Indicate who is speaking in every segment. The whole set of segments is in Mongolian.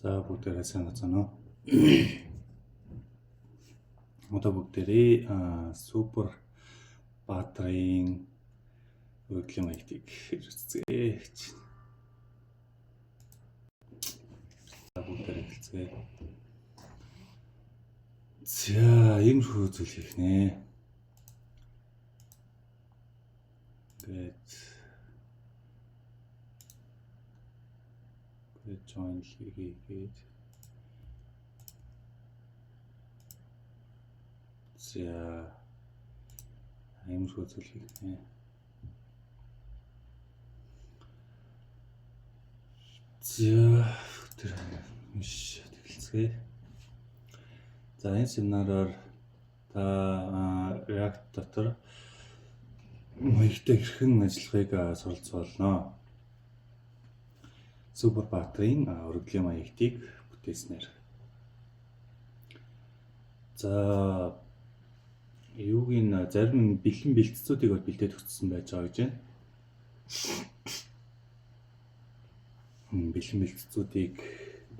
Speaker 1: За, бүгдээрээ сайн байна уу? Одоо бүгдээрээ супер баатрын өргөдлийн маягтыг хийж үзцгээе гэж. За, бүгдээрээ эхэлцгээе. За, иймэрхүү зүйл хийх нэ. Тэгээд join хийгээд, за, иймэрхүү зүйл хийх нэ. За, тэр биш эхэлцгээе. За, энэ семинараар та React дотор маягтай хэрхэн ажиллахыг суралцах болно. Супер баатрын өргөдлийн маягтыг бүтээснээр. За, юуг нь зарим бэлэн бэлтцүүдийг бол бэлдээд өгсөн байж байгаа гэж байна. Бэлэн бэлтцүүдийг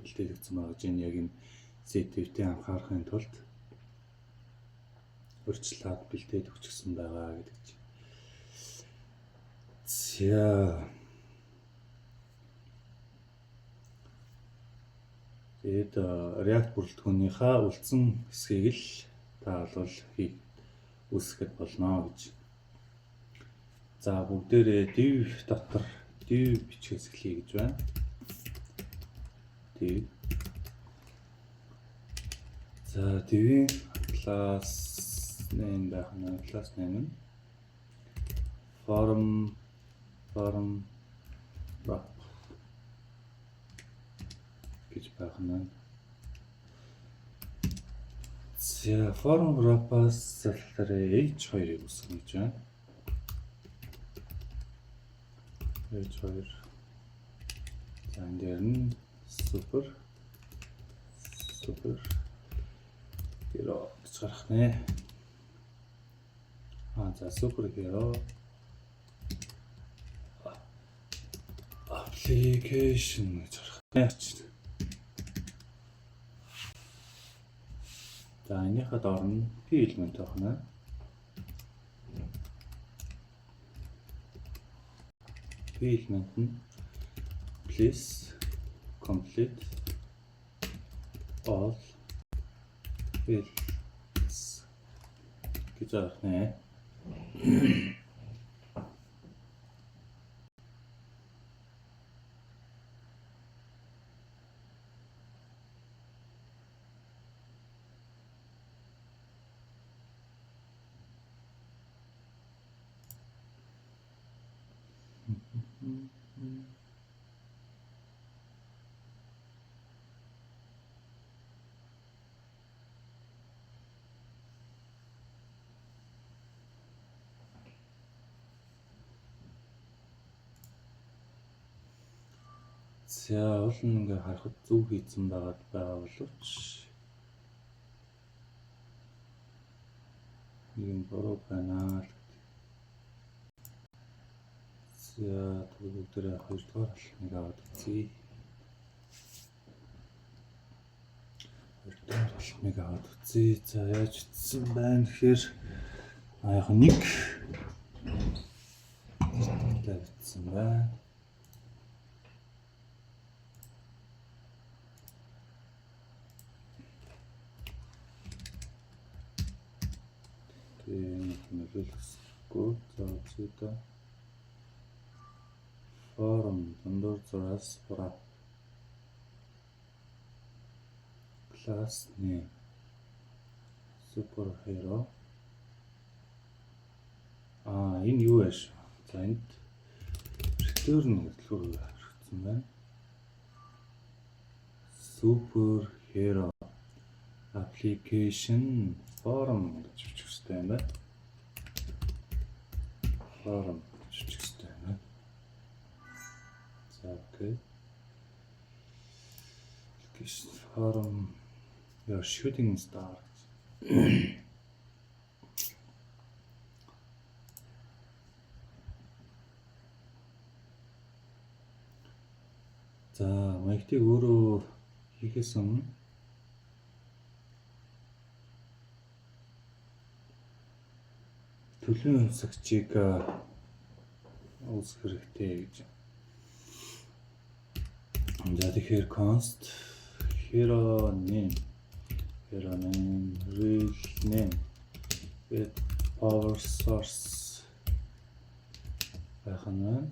Speaker 1: бэлдээд өгсөн байгаа гэж байна. Яг энэ сэдвтэй анхаарахын тулд урьдчилаад бэлдээд өгчихсөн байгаа гэдэг чинь. За. Тэгээд React бүрэлдэхүүнийхээ үлдсэн хэсгийг л та бол хийх үүсгэхэд болно гэж. За, бүгдээрээ div дотор div бичгээс эхлэе гэж байна. Div. За, div-ийн class name байх нь, class name нь form wrap гэж байх нь. За, form wrap-аас болохоор H2-ыг үүсгэнэ гэж байна. H2. За, энэ дээр нь super hero гэж гарах нэ. А за, super hero application гэж гарах нэ. За, энийхээ доор нь p элемент байх нь. P элемент нь please complete all fields гэж гарах нэ. За, уул нь ингээ харахад зөв хийцэн байгаад байгаа боловч нэг юм буруу байна л гэдэг. За, тэгвэл бүгдээрээ хоёрдугаар алхмыг аваад үзье. Хоёрдугаар алхмыг аваад үзье. За, яаж утсан байна гэхээр а яг нэг тавьчихсан байна. Тийм нөлөөлөхгүй. За, үзье да. Form дундуур зураас wrap class name superhero. А, энэ юу яаш? За, энд return гэтлүүр хэрэгцсэн байна. Superhero application form гэж бичих хэрэгтэй юм байна. Form гэж бичих хэрэгтэй юм байна. За, окей. Application form your shooting star гэж. За, маягтыг өөрөө Хийхээс өмнө төлөвийн хувьсагчийг үүсгэх хэрэгтэй гэж. За, тэгэхээр const hero name real name with power source байх нь байна.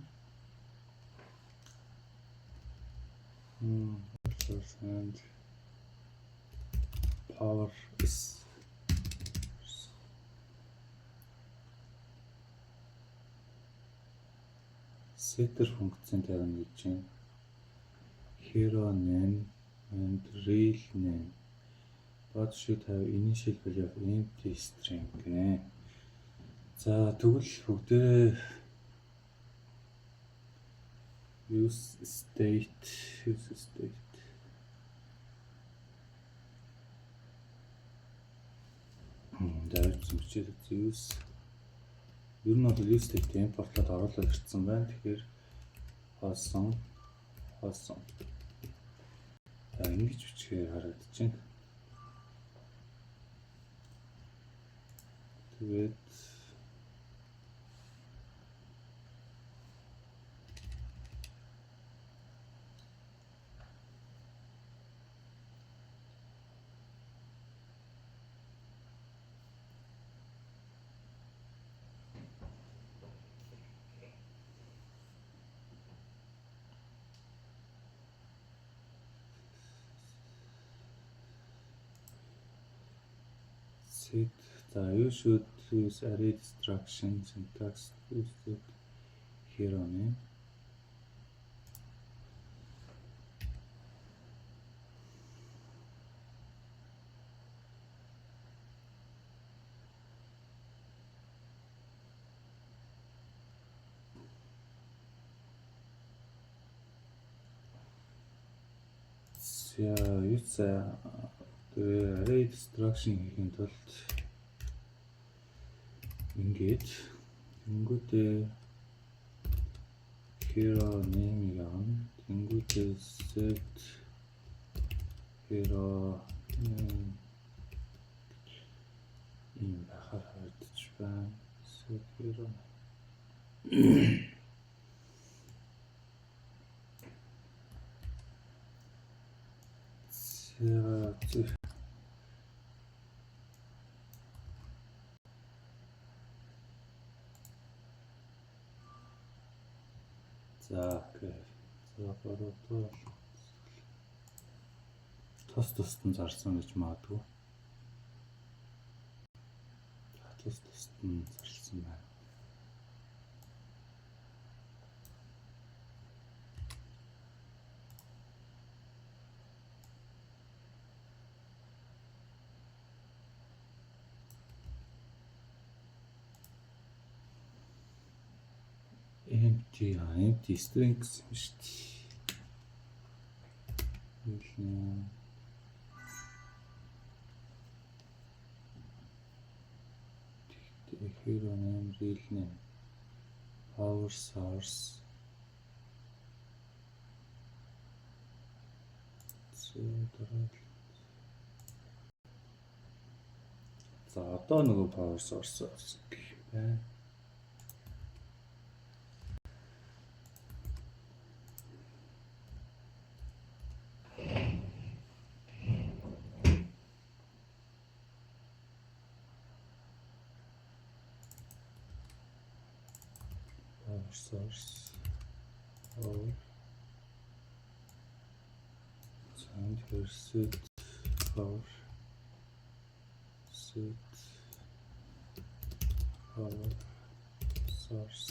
Speaker 1: Source and power is setter функцийн тавина гэж байна. Hero name and real name but should have initial value of empty string гинэ. За, тэгвэл бүгдээрээ use state. За, бичээд use, ер нь бол use state import-лоод оруулаад ирсэн байна. Тэгэхээр хоосон хоосон. За, ингэж бичгээр харагдаж байна. Тэгээд set, за, you should use array destruction syntax use it hero name. За, use тэгээ array destruction хийхин тулд ингээд тэнгүүтээ hero name-ийг авна. Тэнгүүтээ set hero name ийм байхаар харагдаж байна. Set hero. За, за, okay. За, гурав тус тусад нь зарсан гэж магадгүй. Тус тусад нь зарласан байна. Empty string гэсэн юм шүү дээ. Real. Hero name, real name, power source. За, дараа. За, одоо нөгөө power source гэх юм байна. Power source, power. And here set power, set power source.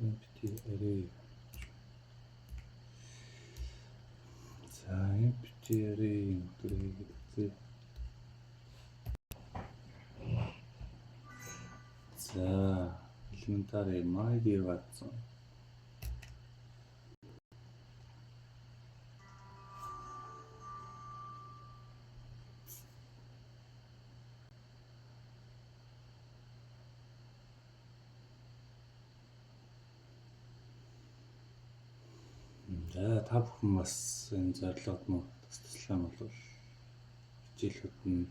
Speaker 1: Empty array. За, empty array гэдэг үзье. За, elementary, my dear Watson. За, та бүхэн бас энэ зорилгод нь бас туслах юм бол хичээлүүд нь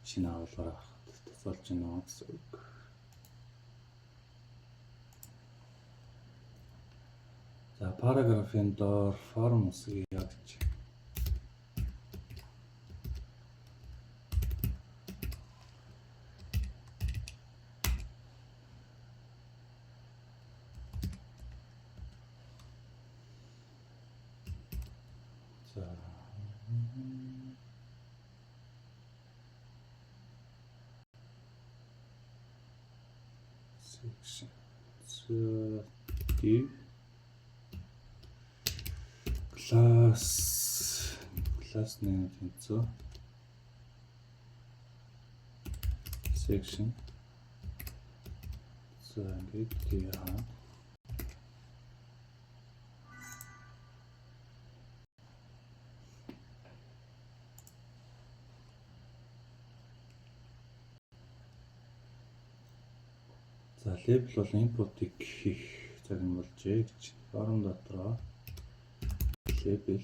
Speaker 1: шинэ агуулгаар гарахад тус болж байна гэсэн үг. За, параграфын доор form үсгийг ягж за section div class name тэнцүү section. За, ингээд div хаа. За, label бол input-ыг хийх цаг нь болжээ гэж. Form дотроо label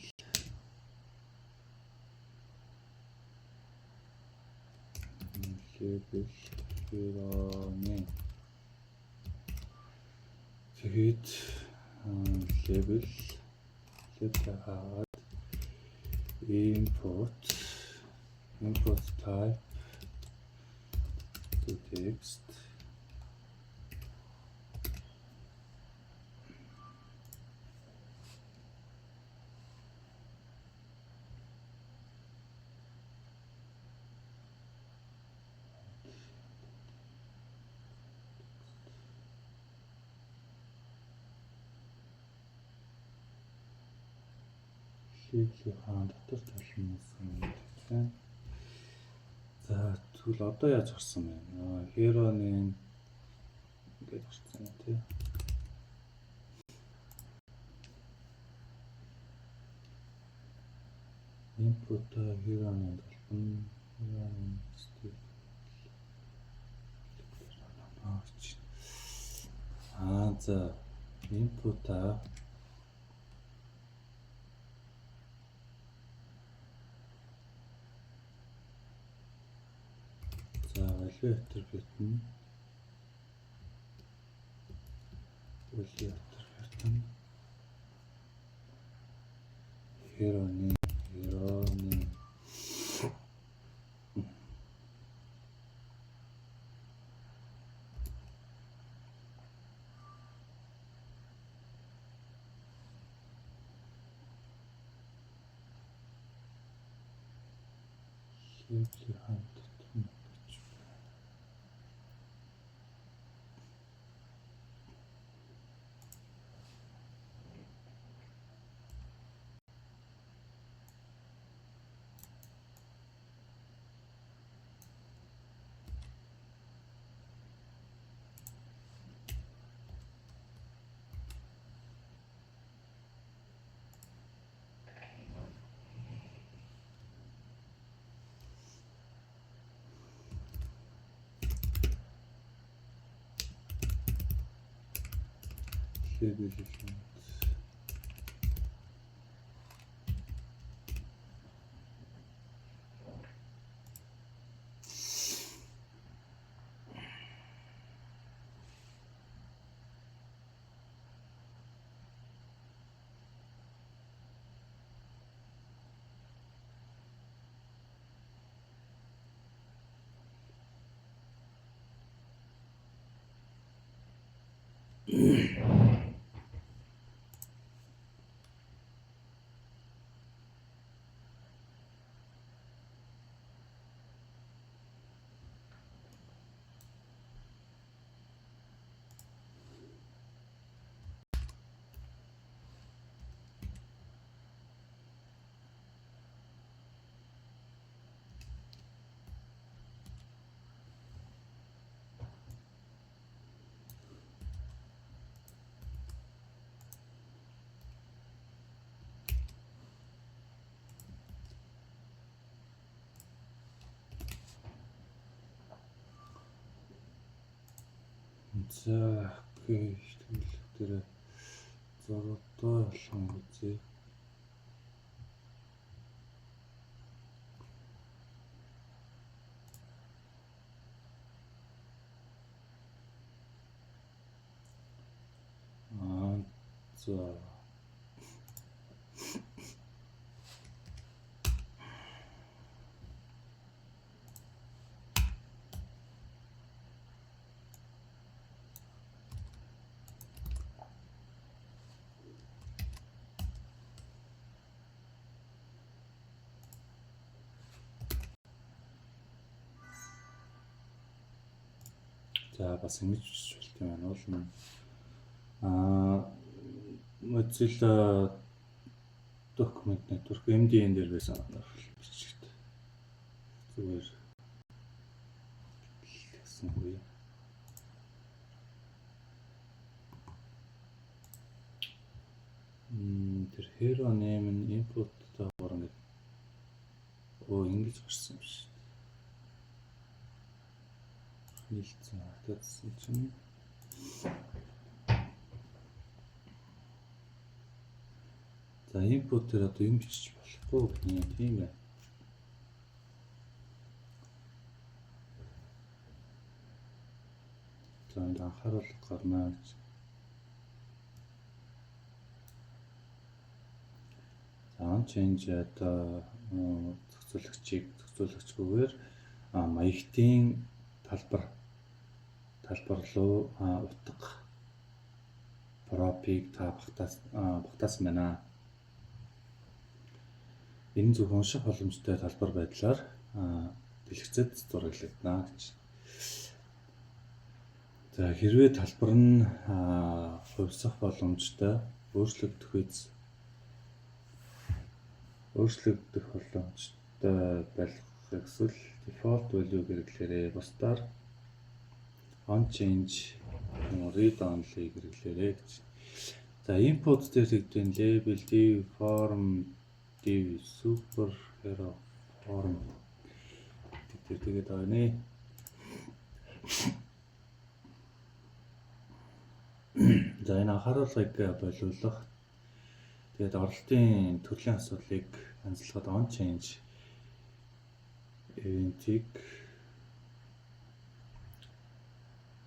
Speaker 1: hero name. Тэгээд label хаагаад input type to text. Label-ийн дотор талнасан гэдэг. За, тэгвэл одоо яаж гарсан бэ? Hero name ингээд гарсан юм тий. Input hero name толбон hero name style. За, input-а за value attribute нь hero name label-ийн дотор нь гэж байна. Label element. За, okay, тэгвэл дээр зургуудаа болгон үзье. За, за, бас ингэж бичиж болт юм байна. Уул нь Mozilla Document Network MDN дээр байсан бичигт зүгээр гэсэн үе. Тэр hero name нь input-тойгоор ингээд ингэж гарсан юм шиг. Нийлцсэн хатаадсан чинь. За, input дээр одоо юм бичиж болохгүй гэнэ, тийм байна. За, энд анхааруулга гарна гэж. За, on change одоо зохицуулагчийг зохицуулагчгүйгээр маягтын талбар руу утга prop-ыг та багтаасан байна. Энэ зөвхөн унших боломжтой талбар байдлаар дэлгэцэд зураглагдана гэж. За, хэрвээ талбар нь хувьсах боломжтой, өөрчлөгдөх боломжтой байлгахыг эсвэл default value хэрэглээрэй. Бусдаар on change read only хэрэглээрэй гэж. За, input дээр тэгдэг label div form div super hero form гэдэг тэгээд байгаа нэ. За, энэ анхааруулгыг болиулах, тэгээд оролтын төрлийн асуудлыг янзлахад on change event-ийг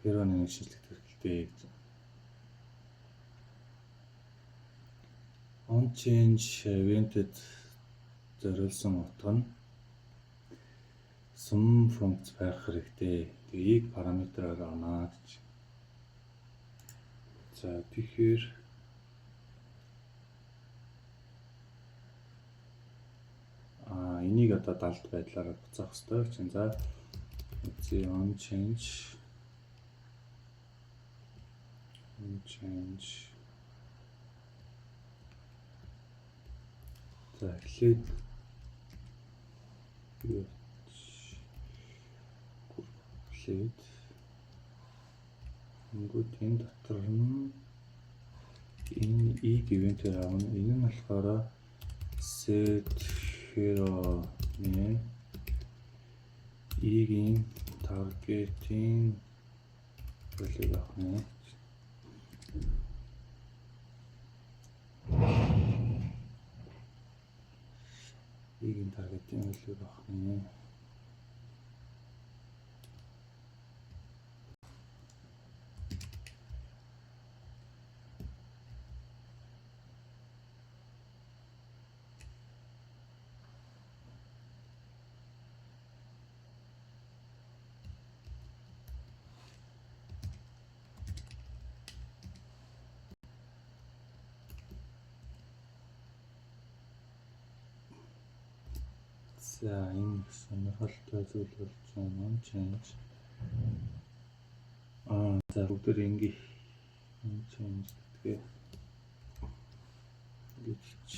Speaker 1: hero нэг шинжлэх хэрэгтэй гэж. On change event-д зориулсан утга нь sum функц байх хэрэгтэй. Тэгээ e-г параметраар авна гэж. За, тэгэхээр энийг одоо далд байдлаар буцаах хэрэгтэй гэж. За, on change. За, эхлээд юу эхлээд Ингүүд энэ дотор нь энэ e event-ээр авна. Энэ нь болохоор set hero name e-гийн target-ийн value авах нэ. E-гийн target-ийн value авах нэ. За, энэ их сонирхолтой зүйл болж байна. Change. За, бүгд ингэ change гэдгээ ингэж.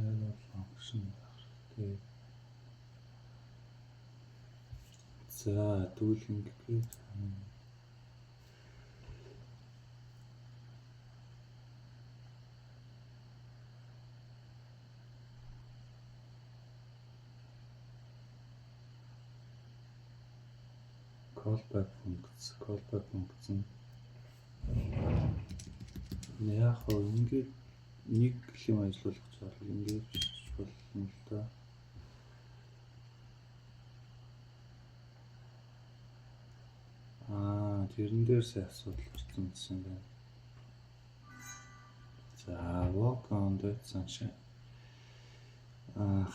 Speaker 1: Hero function байх хэрэгтэй. За, тэгвэл ингээд Callback функц, callback функц нь яг хоо ингээд нэг юм ажиллуулах гэж ингээд бичиж болно л да. Аа, тэрэн дээр сая асуудал гарсан гэсэн байна. За, walk on the sunshine. Аа,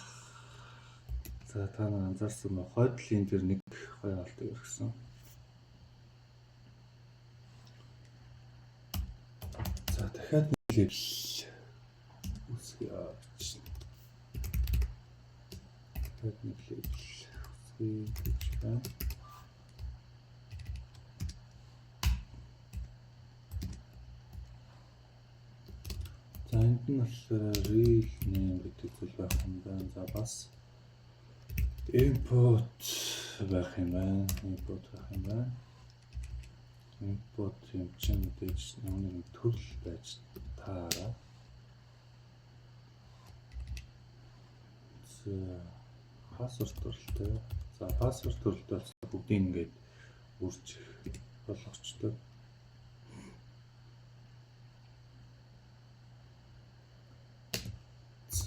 Speaker 1: за, та нар анзаарсан ба хойдлын тэр нэг гоё олдог ирсэн. За, дахиад нэг label үүсгэе гэж. Дахиад нэг label үүсгэе гэж байна. За, энд нь болохоор rel name гэдэг зүйл байх юм байна. За, бас input байх юм байна. Input байх юм байна. Input юм чинь мэдээж ямар нэгэн төрөл байж таараа. За, password төрөлтэй. За, password төрөлтэй болсон бүгдийг ингээд үржих болгочтой.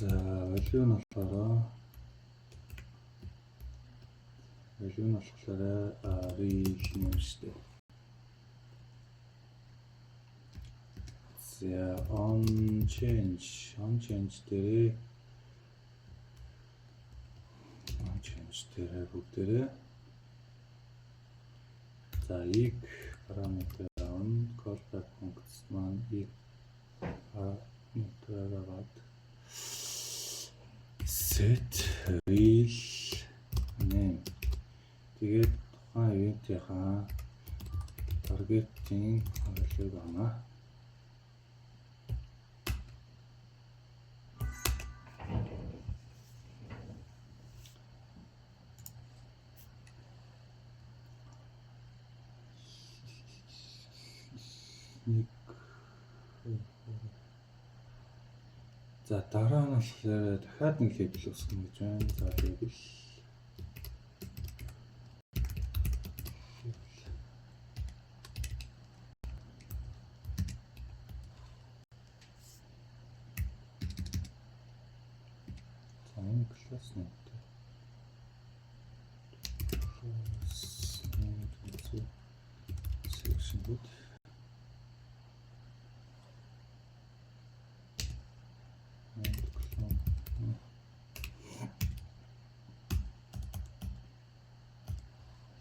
Speaker 1: За, value нь болохоор rel name шүү дээ. За, on change дээрээ бүгдээрээ, за, ийг параметр авна. Callback функц маань ийг параметр аваад set rel name. Тэгээд тухайн event-ийнхаа target-ийн value авна. Нэг. За, дараа нь болохоор дахиад нэг label үүсгэнэ гэж байна. За, label. За, энэ class name-тэй. Class name гэсэн section good. And clone.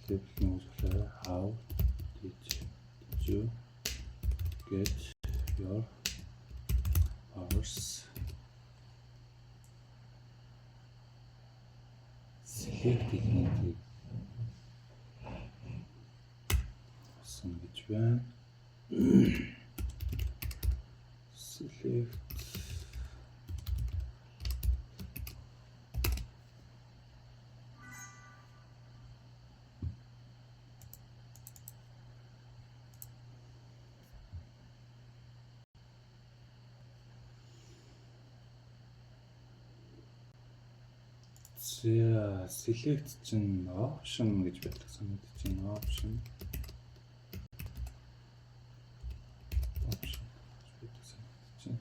Speaker 1: Label нь болохоор "How did you get your powers?" Select element-ийг авсан гэж байна. Select. За, select чинь option гэж байдаг санагдаж байна. Option гэж байдаг санагдаж байна.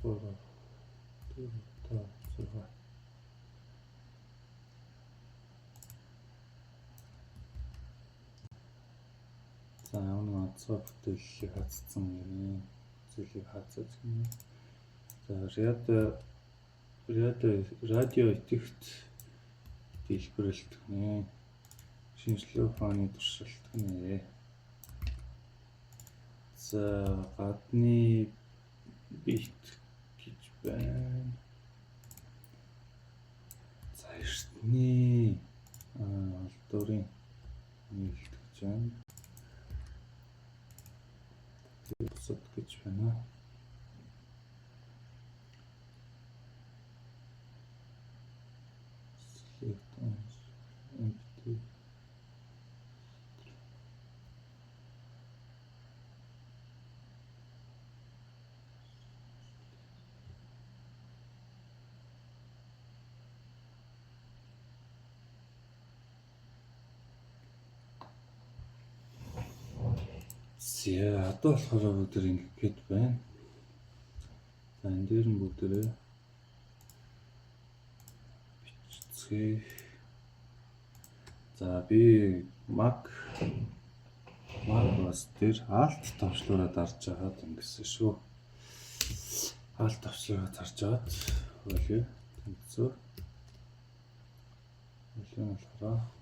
Speaker 1: 2, 3, 4, 5, 6. За, ямар нэгэн онцгой бүтээллийг хатцсан гинэ. Зүйлийг хатсаж гинэ. За, радио идэвхт дэлбэрэлт гинэ. Шинжлэх ухааны туршилт гинэ. За, гадны бит гэж байна. За, эртний олдуурын нийлэлт гэж байна. Бусад гэж байна. За, одоо болохоор бүгд ингэх гээд байна. За, энэ дээр нь бүгдээрээ бичцгээе. За, би Mac OS дээр Alt товчлуураа дарж байгаад ингэсэн шүү. Alt товчлуураа дарж байгаад value тэнцүү. Value нь болохоор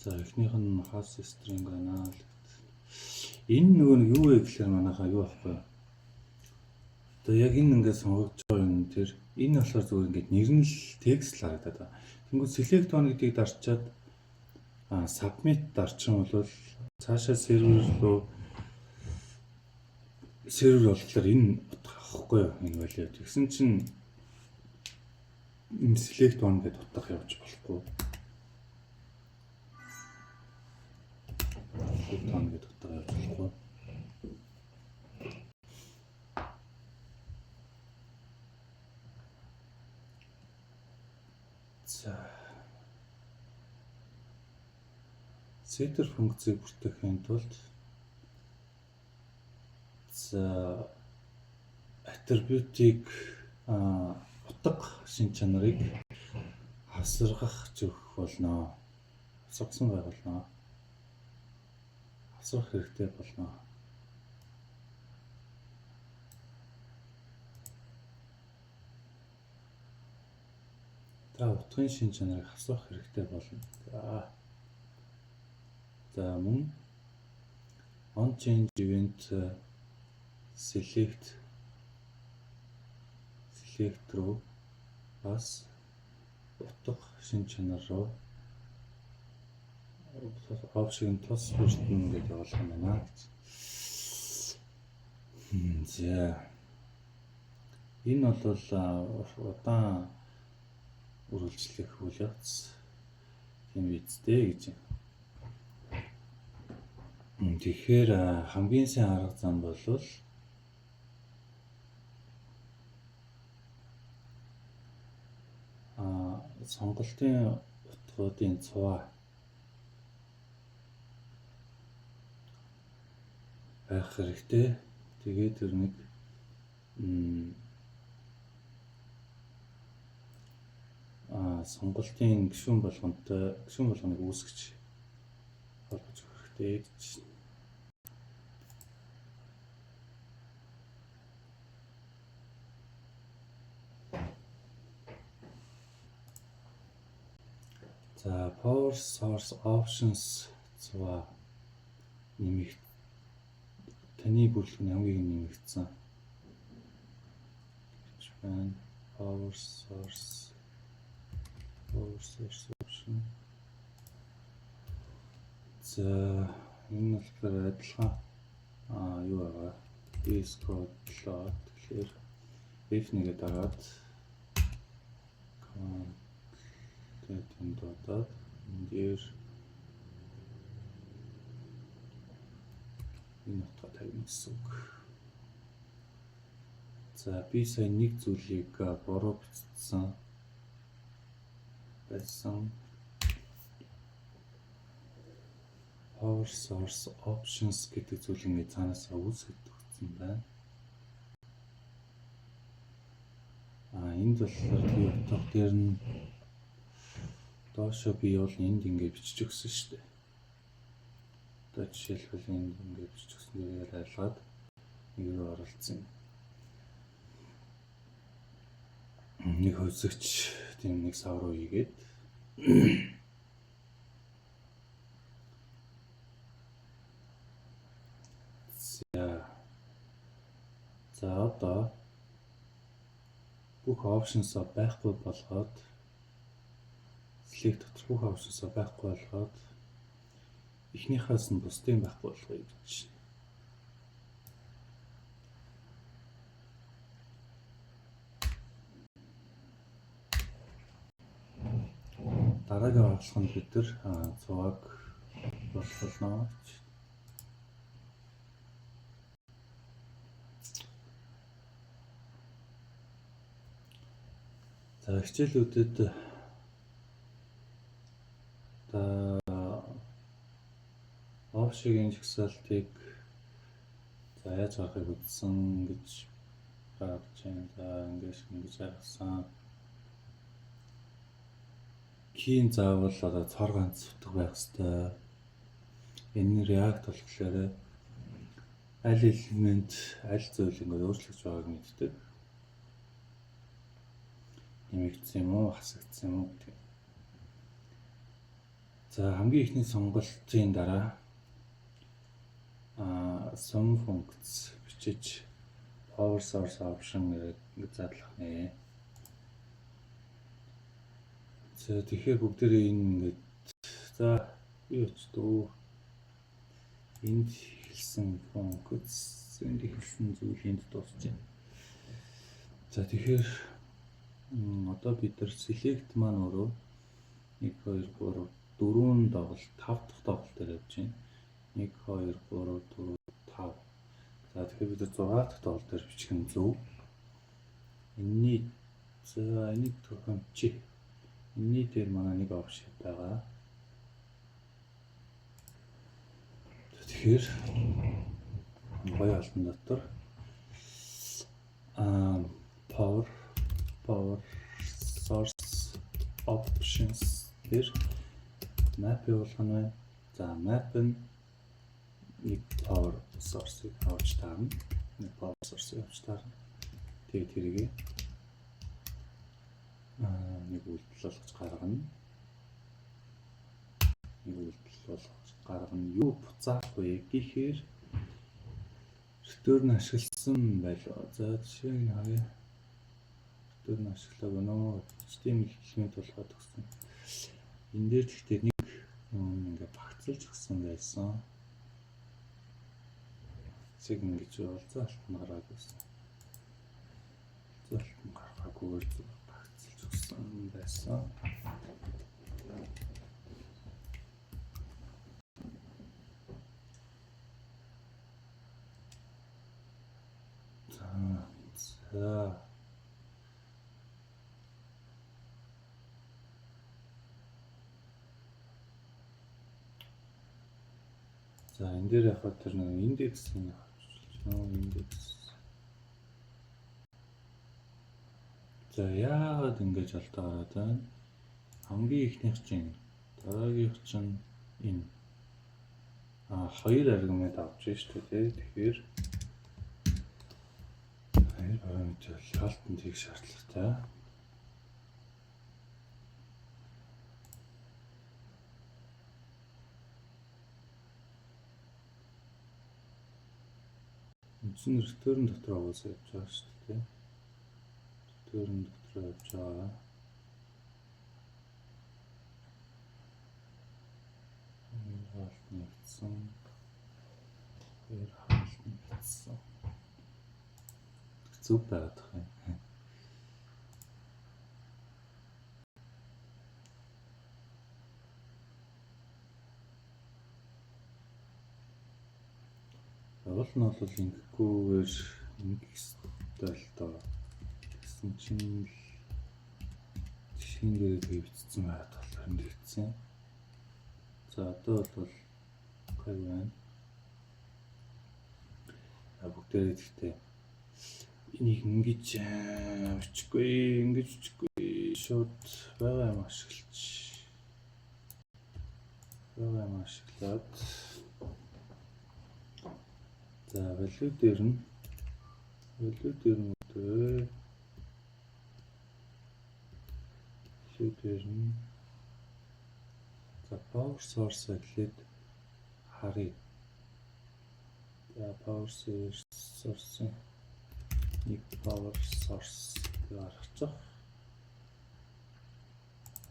Speaker 1: За, эхнийх нь has string байна л. Энэ нөгөө нэг юу вэ гэхээр манайхаа юу байхгүй юу? Одоо яг энэ ингээд сонгогдож байгаа юм тэр энэ болохоор зүгээр ингээд нэр нь л текст л харагдаад байна. Тэнгүүд select one гэдгийг дарчаад submit дарчих юм бол цаашаа сервер руу, сервер болохоор энэ утга авахгүй юу, энэ value. Тэгсэн чинь энэ select one гэдээ утга явж болохгүй. Select one гэдээ утга явж болохгүй. За, setter функцийг бүртгэхийн тулд, за, attribute-ыг, утга шин чанарыг хавсаргах өгөх болно. Хавсаргасан байх болно. Хавсарах хэрэгтэй болно. Та утгын шин чанарыг хавсарах хэрэгтэй болно. За. За, мөн on change event select руу бас утга шин чанар руу option тус бүртэн гэдэг явуулах юм байна гэж. За. Энэ бол удаан үргэлжлэх үйл явц тийм үсттэй гэж. Тэгэхээр хамгийн сайн арга зам бол сонголтын утгуудын цуваа байх хэрэгтэй. Тэгээд тэр нэг сонголтын гишүүн болгонтой, гишүүн болгоныг үүсгэж холбож өгөх хэрэгтэй гэж. За, power source options цуваа нэмэх, таны бүрэлдэхүүн хамгийн нэмэгдсэн гэж байна. Power source option. За, энэ болохоор адилхан юу байгаа? VS Code лоо. Тэгэхээр F1-гээ дараад command тэгээд энд дуудаад энэ дээр энэ утга тавина гэсэн үг. За, би сая нэг зүйлийг буруу бичсэн байсан. Power source options гэдэг зүйл ингээд цаанаасаа үүсгэж өгсөн байна. Энд болохоор би утга дээр нь доошо би бол энд ингээд бичиж өгсөн шүү дээ. Одоо жишээлбэл энд ингээд бичиж өгсөн дээрээ арилгаад нэг рүү оруулсан. Нэг хөвсөгч тийм нэг сав руу хийгээд. За. За, одоо бүх options-а байхгүй болгоод, select дотор бүх options-а байхгүй болгоод Эхнийхээс нь бусдын байхгүй болгоё гэж. Дараагийн орлого нь бид нар 100-аг болох болно гэж. За, хичээлүүдэд та Овшигийн жагсаалтыг за яаж гаргахыг үзсэн гэж бодож байна. За, ингэж ингэж гаргасан. Key нь заавал одоо цор ганц утга байх хэвээр. Энэ React болохоор аль элемент, аль зүйл ингээд өөрчлөгдөж байгааг мэддэг. Нэмэгдсэн юм уу, хасагдсан юм уу гэдэг. За, хамгийн эхний сонголтын дараа sum функц бичиж power source option гэдэг задлах нэ. За, тэгэхээр бүгдээрээ энэ ингээд за юу ч дөө энд хэлсэн функц, энд хэлсэн зүйл энд дуусч байна. За, тэгэхээр одоо бид нар select маань өөрөө 1 2 3 4 тоглолт, 5 дахь тоглолт дээр явж байна. 1 2 3 4 5. За, тэгэхээр бид 6 дахь тоглолт дээр бичих нь зөв. Энийний за энийг тохиомжий. Энийний дээр манай нэг option байгаа. Тэгэхээр гоё хаалтан дотор power source options дээр map явуулах нь байна. За, map нь нэг power source-ыг авч таарна. Нэг power source-ыг авч таарна. Тэгээд тэрийг нэг үйлдэл болгож гаргана. Нэг үйлдэл болгож гаргана. Юу буцаах вэ гэхээр return ашигласан байлаа. За, жишээг нь харъя. Return ашиглаагүй нөө HTML элемент болгоод өгсөн. Энэ дээр гэхдээ нэг ингээ багцлж өгсөн байсан. Цэг ингэж уулзаалт нь гараад байсан. Уулзаалт нь гаргаагүйгээр зүгээр багцлж өгсөн байсан. За. За, энэ дээр яг тэр нэг индексийг авчилж нөө индекс. За, яагаад ингэж алдаа гараад байна? Хамгийн эхнийх чинь, дараагийнх чинь энэ хоёр аргумент авч шүү дээ, тий. Тэгэхээр хоёр параметр хаалтанд хийх шаардлагатай. Үндсэн return дотор угаасаа явж байгаа шүү дээ. Return дотор явж байгаа. Хоёр хаалт нэгдсэн. Хоёр хаалт нэгдсэн. Зөв байгаад байгаа юм. Уул нь бол ингэхгүйгээр ингэх ёстой л доо. Тэгсэн чинь л жишээн дээр тавьчихсан байгаад болохоор нэгдсэн. За, одоо бол гай байна. А бүгдээрээ гэхдээ энийг ингэж бичихгүй, ингэж бичихгүй, шууд байгаа юм ашиглаж, байгаа юм ашиглаад. За, value дээр нь өдрөө value дээр нь за power source эхлээд харъя. За, power source нэг power source гаргачих.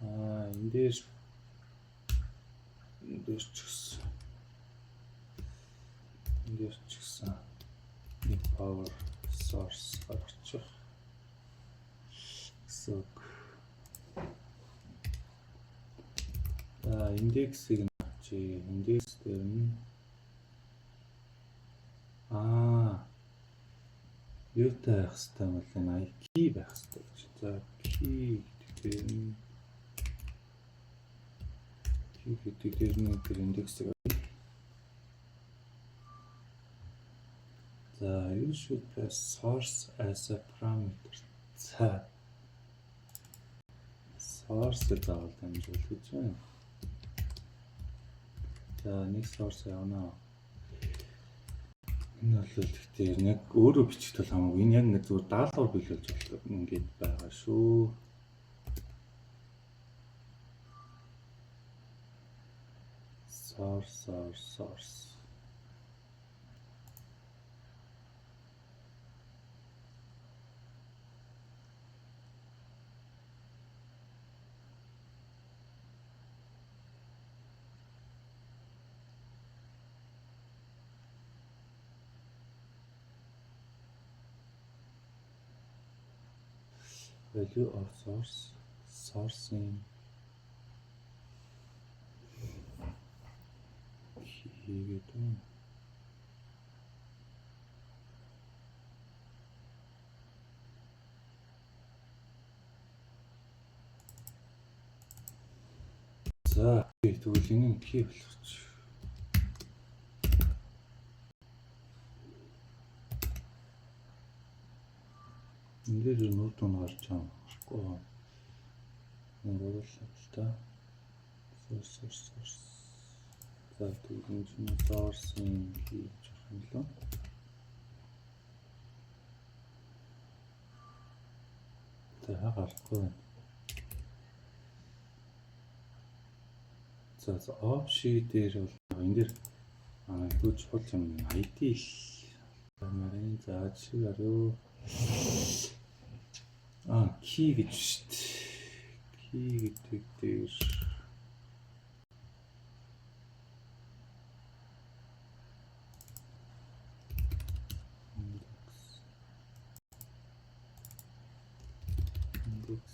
Speaker 1: Энэ дээр ч гэсэн Энд дээр ч гэсэн нэг power source гаргачих гэсэн үг. За, индексийг нь авчи. Индекс дээр нь юутай байх хэвээр юм бол энэ key байх хэвээр гэж. За, key гэдэг дээр нь, key гэдэг дээр нь тэр индексийг. За, you should pass source as a parameter. За, source-ыг заавал дамжуулах гэж байна. За, нэг source явна. Энэ бол гэхдээ нэг өөрөө бичихт бол хамаагүй. Энэ яг нэг зүгээр даалгавар биелүүлж болох ингээд байгаа шүү. Source, source, source. Value of source, sourcing хийгээд байна. За, тэгвэл энэ key болгоч. Энэ дээр нүр дүн гарч байгаа юм гарахгүй. Нэг оруулах л та. Source, source, source. За, тэгвэл энэ чинь source-ийн key гэж авах юм лөө. За, гарахгүй байна. За, option дээр бол энэ дээр айгүй чухал юм ID л марын. За, жишээ гаруу. Key гэж шүү дээ. Key гэдэг дээр index, index.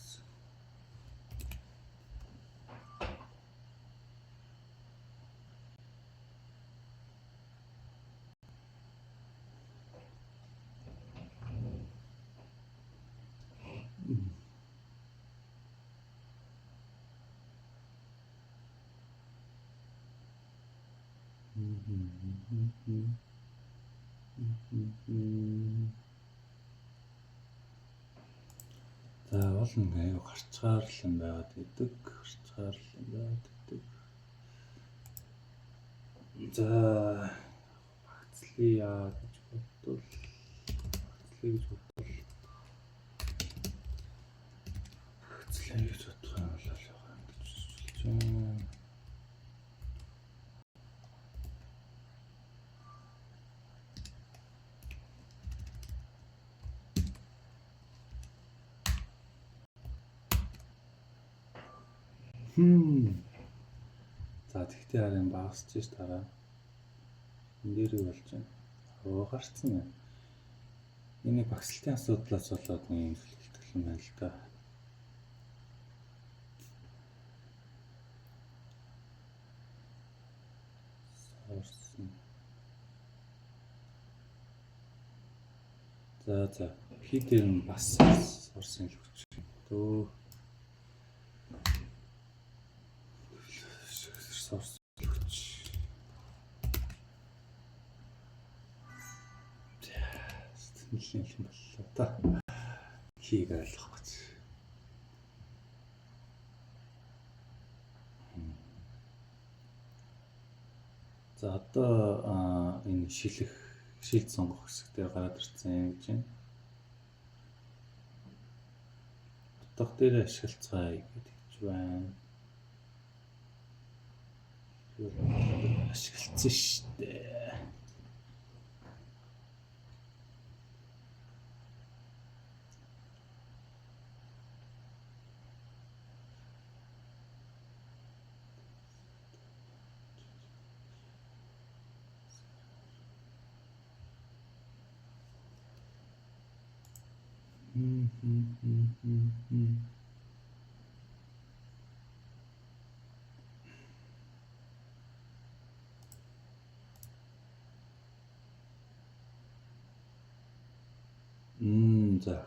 Speaker 1: Мгм. Мгм. За, бол нэг аюу гарчгаар л юм байгаад байдаг. Гарчгаар л юм байгаад байдаг. За, багцлая гэж бодвол, багцлая гэж бодвол, багцлая гэж бодох юм бол явах юм гэж хэлж байна. За, тэгтээ харин багасч ш дараа. Энэ дээр юу болж байна? Өө, гарцсан байна. Энэ багслалтын асуудлаас болоод нэг юм зүйл юм байна л да. Source. За. Key дээр нь бас source-ын л хүч. Дөө. Source хүч. Нэлийн юм боллоо та. Key-г ойлгох гэж. За, одоо энэ шилэх шилд сонгох хэсэг дээр гараад ирсэн гэж байна. Утга дээр ашиглацгаая гэж байна. Ашигласан шүү дээ. За,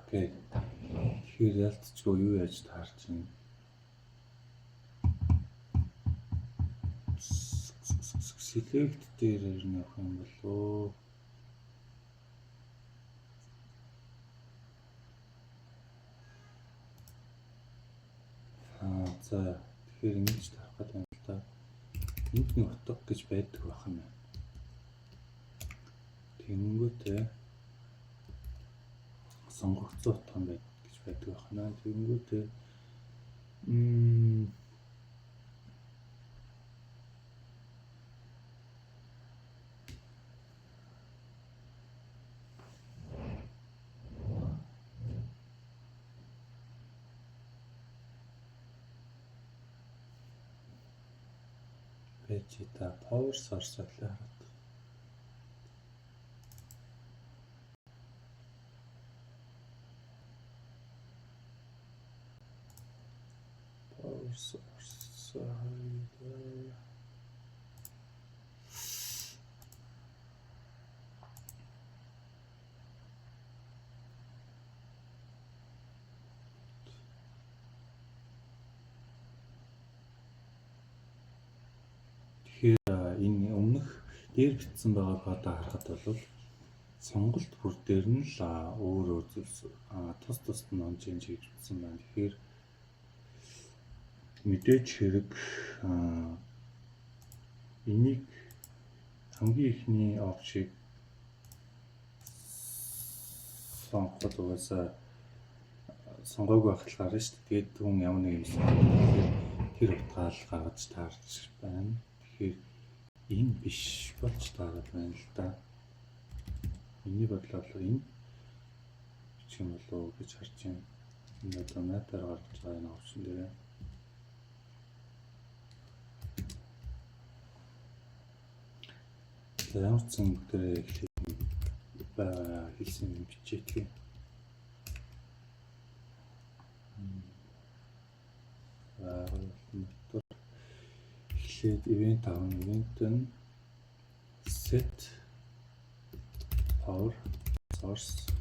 Speaker 1: okay. Тэгэхээр ялцчгүй юу яаж таарч байна? Select дээр нь явах юм болоо. Аа, за, тэгэхээр ингэж тарах гэдэг юм л да. Энд нэг утга гэж байдаг байх юм байна. Тэгэнгүүтээ сонгогдсон утга нь байд гэж байдаг байх наа. Тэгэнгүүтээ байж та power source байлаа хараад. Power source харъя. Тэгэхээр энэ өмнөх дээр бичсэн байгаа кодоо харахад бол сонголт бүр дээр нь л өөр өөр зүйлс тус тусад нь on change хийж бичсэн байна. Тэгэхээр мэдээж хэрэг энийг хамгийн эхний option сонгоход угаасаа сонгоогүй байх л гарна шүү дээ. Тэгээд хүн ямар нэг юм сонгох. Тэгэхээр тэр утгаа л гаргаж таарч байна. Тэгэхээр энэ биш болж таарад байна л да. Миний бодлоор энэ бичих юм болов уу гэж харж байна. Энэ одоо map-аар гаргаж байгаа энэ option дээр. За, ямар ч сан бүгдээрээ эхлээд хэлсэн юм бичээдгээ. За, мотор эхлээд event авна. Event нь set power source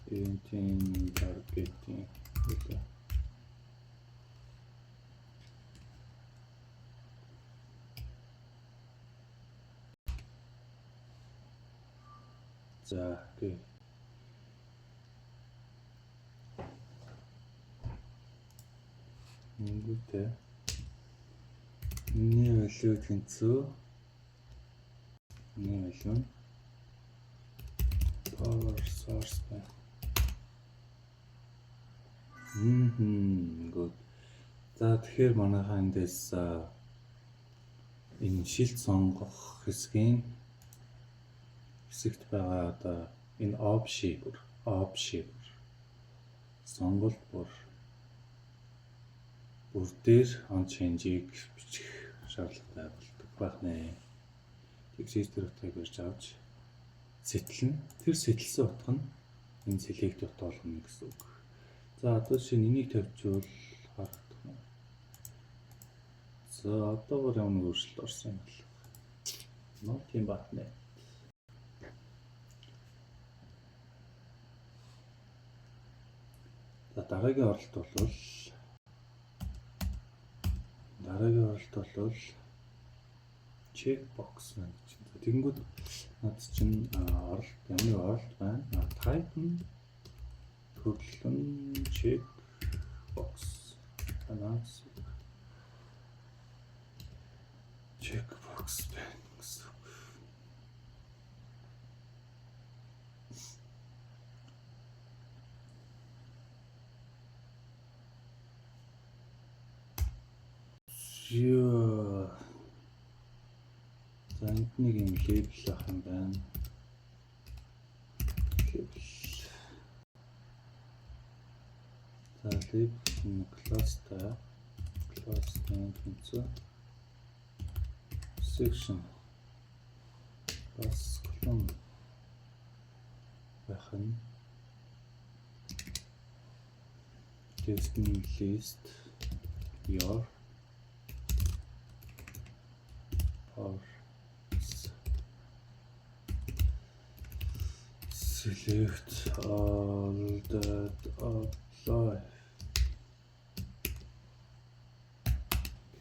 Speaker 1: event-ийн target-ийн үлээ. За, okay. Ингэхдээ миний value тэнцүү миний value нь power source байна. Good. За, тэгэхээр манайхаа эндээс энэ шилт сонгох хэсгийн хэсэгт байгаа одоо энэ option бүр сонголт бүр дээр on change-ийг бичих шаардлагатай болдог байх нэ. Тэгсээс тэр утгыг барьж авч сэтлэн. Тэр сэтэлсэн утга нь энэ select утга болгоно гэсэн үг. За, одоо жишээ нь энийг тавьчвал харагдах юм. За, одоогор ямар нэг өөрчлөлт орсон юм байна. Нөө тийм батнэ. За, дараагийн оролт бол check box байна гэж. За, тэгэнгүүт над чинь оролт ямар нэг оролт байна. Type нь төрөл нь check box байна гэсэн. Check box байна гэсэн. Ёо. За, энд нэг юм label ах юм байна. Label. За, label нь class-тай, class name тэнцүү section бас column байх нь. Text list your powers, select all that apply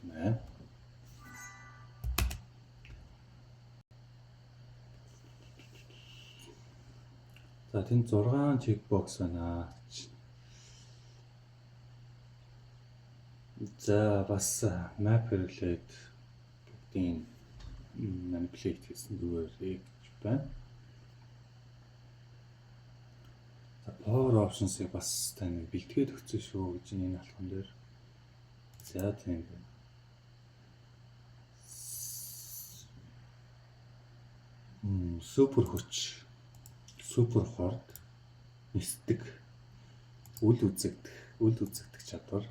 Speaker 1: гэнэ. За, тэнд 6 checkbox байна. За, бас map хэрэглээд бүгдийн manipulate хийсэн зүгээр гэж байна. За, power options-ыг бас тань бэлтгээд өгсөн шүү гэж энэ алхам дээр. За, тийм байна. Супер хүч, супер хурд, нисдэг, үл үзэгдэх чадвар,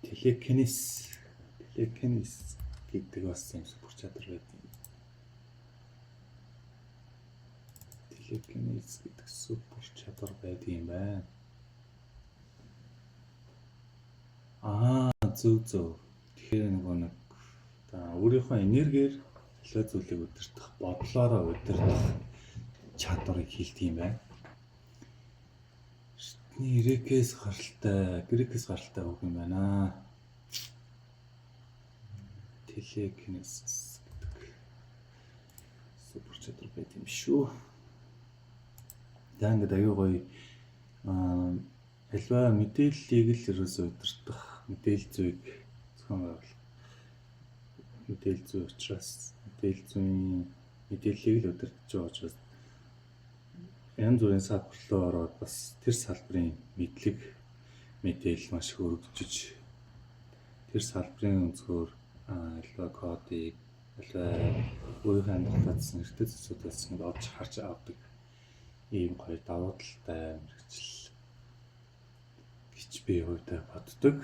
Speaker 1: телекинез гэдэг бас юм супер чадвар байдаг. Телекинез гэдэг супер чадвар байдаг юм байна. Аа, зөв зөв. Тэгэхээр нөгөө нэг та өөрийнхөө энергиэр аливаа зүйлийг удирдах, бодлоороо удирдах чадварыг хэлдэг юм байна. Эртний Грекээс гаралтай үг юм байна. Телекинезис гэдэг супер чадвар байт юм шүү. За, ингээд аюу гоё аливаа мэдээллийг л ерөөсөө удирдах, мэдээлэл зүйг зохион байгуулах, мэдээлэл зүй учраас мэдээлэл зүйн мэдээллийг л удирдах байгаа учраас янз бүрийн салбар руу ороод бас тэр салбарын мэдлэг, мэдээлэл маш их өргөжиж, тэр салбарын өнцгөр аливаа кодыг, аливаа өөрийнхөө амьдралд татсан эртний зүйлсүүдээс ингэ олж харж авдаг ийм гоё давуу талтай мэргэжил гэж би хувьдаа боддог.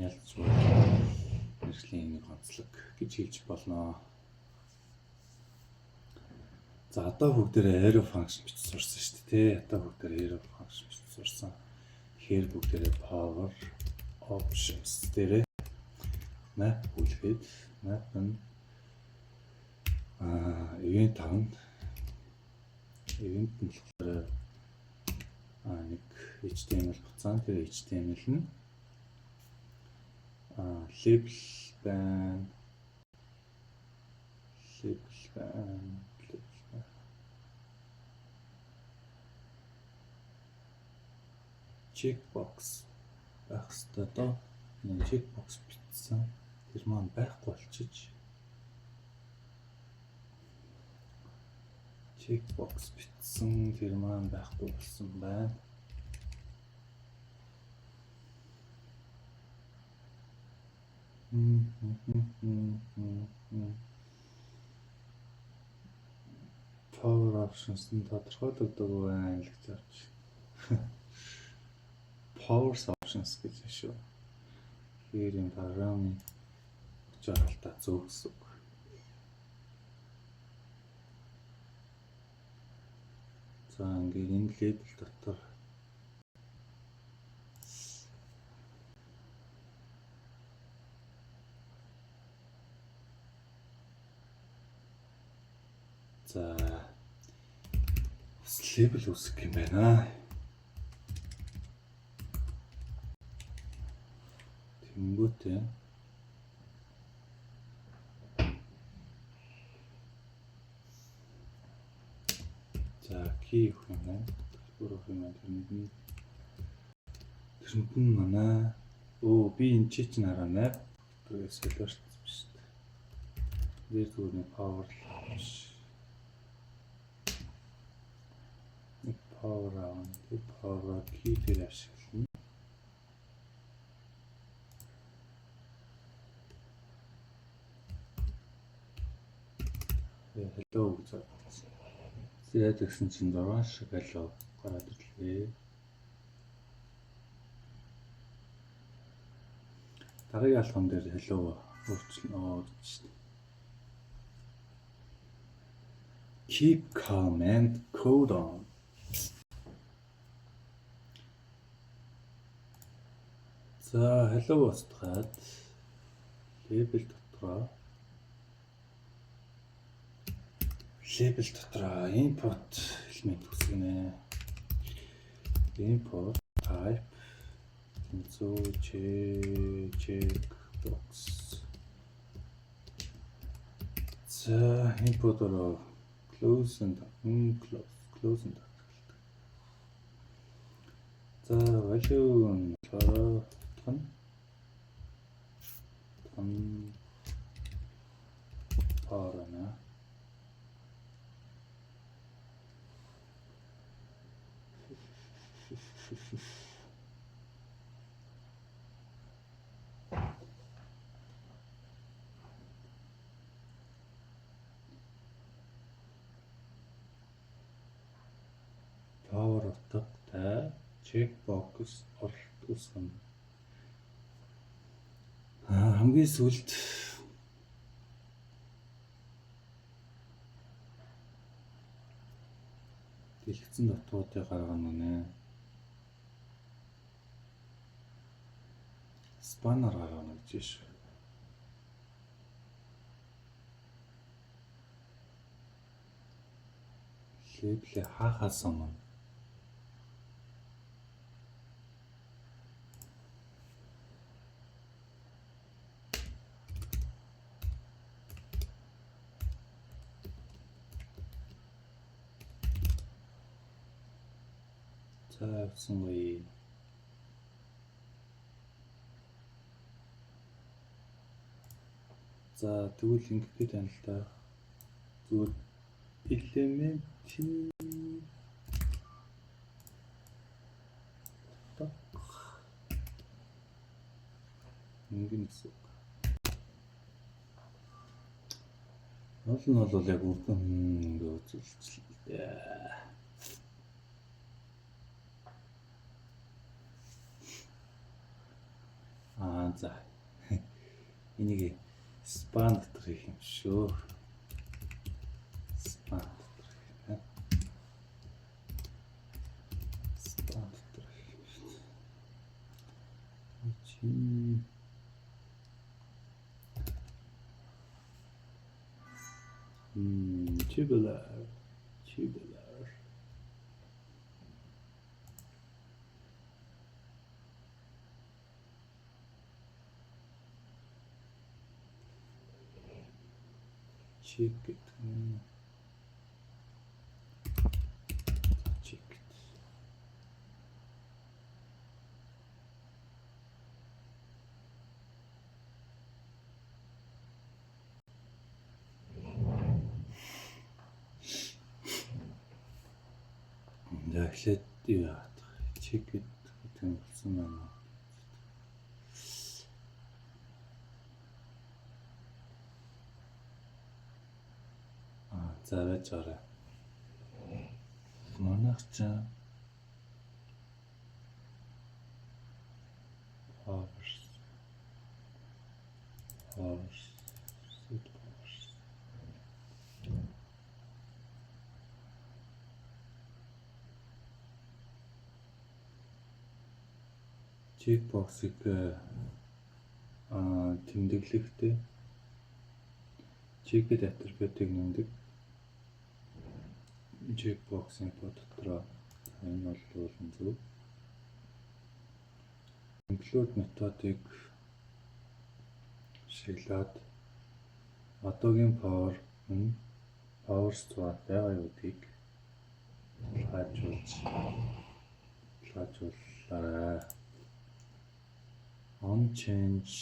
Speaker 1: Ялц мэргэжлийн нэг онцлог гэж хэлж болно. За, одоо бүгдээрээ arrow function бичиж сурсан шүү дээ, тий. Одоо бүгдээрээ arrow function бичиж сурсан. Тэгэхээр бүгдээрээ power options дээрээ map бүлгээд, map нь event авна. Event нь болохоор нэг HTML буцаана. Тэр HTML нь label байна. Label байна. Label байна. Checkbox байх ёстой доо. Нэг checkbox бичсэн. Тэр маань байхгүй болчиж. Checkbox бичсэн, тэр маань байхгүй болсон байна. Power options нь тодорхойлогдоогүй байна л гэж авч. Power options гэж шүү. Тэгэхээр энэ програмын хүч харалтаа зөв гэсэн үг. За, ингээд энэ label дотор за бас label үүсгэх юм байна. Тэнгүүтээ за key өгөх юм байна. Төлбөр өгөх юм байна. Тэрэнд нь манай би энэ чи чинь хараа map тэрээс солиорсон биш үү. Дээр зүгээр нэг power биш. Нэг power аавна. Тэр power key дээр ашиглана. Hello гэж бодсон. За, тэгсэн чинь 6 шиг hello гараад ирлээ. Дараагийн алхам дээр hello өөрчилнө гэж байна. Keep calm and code on. За, hello устгаад label дотроо input элемент үүсгэнэ. Input type тэнцүү check box. За, input-ороо close and close and. За, value нь болохоор утга нь power байна. Power утгатай checkbox оролт үүсгэнэ. Хамгийн сүүлд дэлгэцэн дутуудыг гаргана гэнэ. Span-аар гаргана гэж шүү. Label-ээ хаахаас өмнө. За, явсангүй. За, тэгвэл ингэх гээд байна л да. Зүгээр элементийн утга ингэнэ гэсэн үг. Уул нь бол яг үр дүн ингээ үзүүлчихлээ дээ. Аа, за. Энийг span дотор хийх юм шүү. Span дотор хийх юм. Span дотор хийх юм шүү. Чи tubular, tubular. Check it. Check it. За, эхлээд юу яагаад check it гэдэг юм болсон байна. Аа, за, байж байгаарай. Манайх ч powers powers set powers checkbox-ыг тэмдэглэхдээ checked attribute-ыг нэмдэг. Checkbox input дотроо энэ бол зөв. Include методыг ашиглаад одоогийн power нь powers 6 байгаа юу гэдгийг тулгажууллаа. On change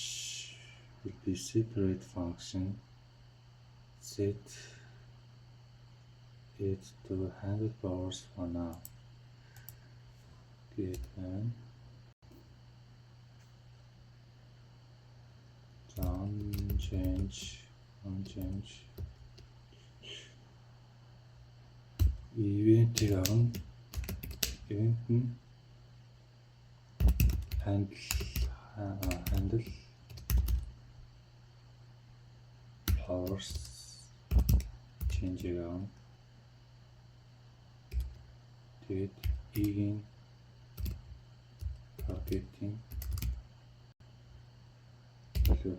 Speaker 1: will be separate function, set it to handle powers for now гээд байна. За, on change event-ийг авна. Event нь handle powers change-ийг авна. Тэгээд e-ийн target-ийн бол юу?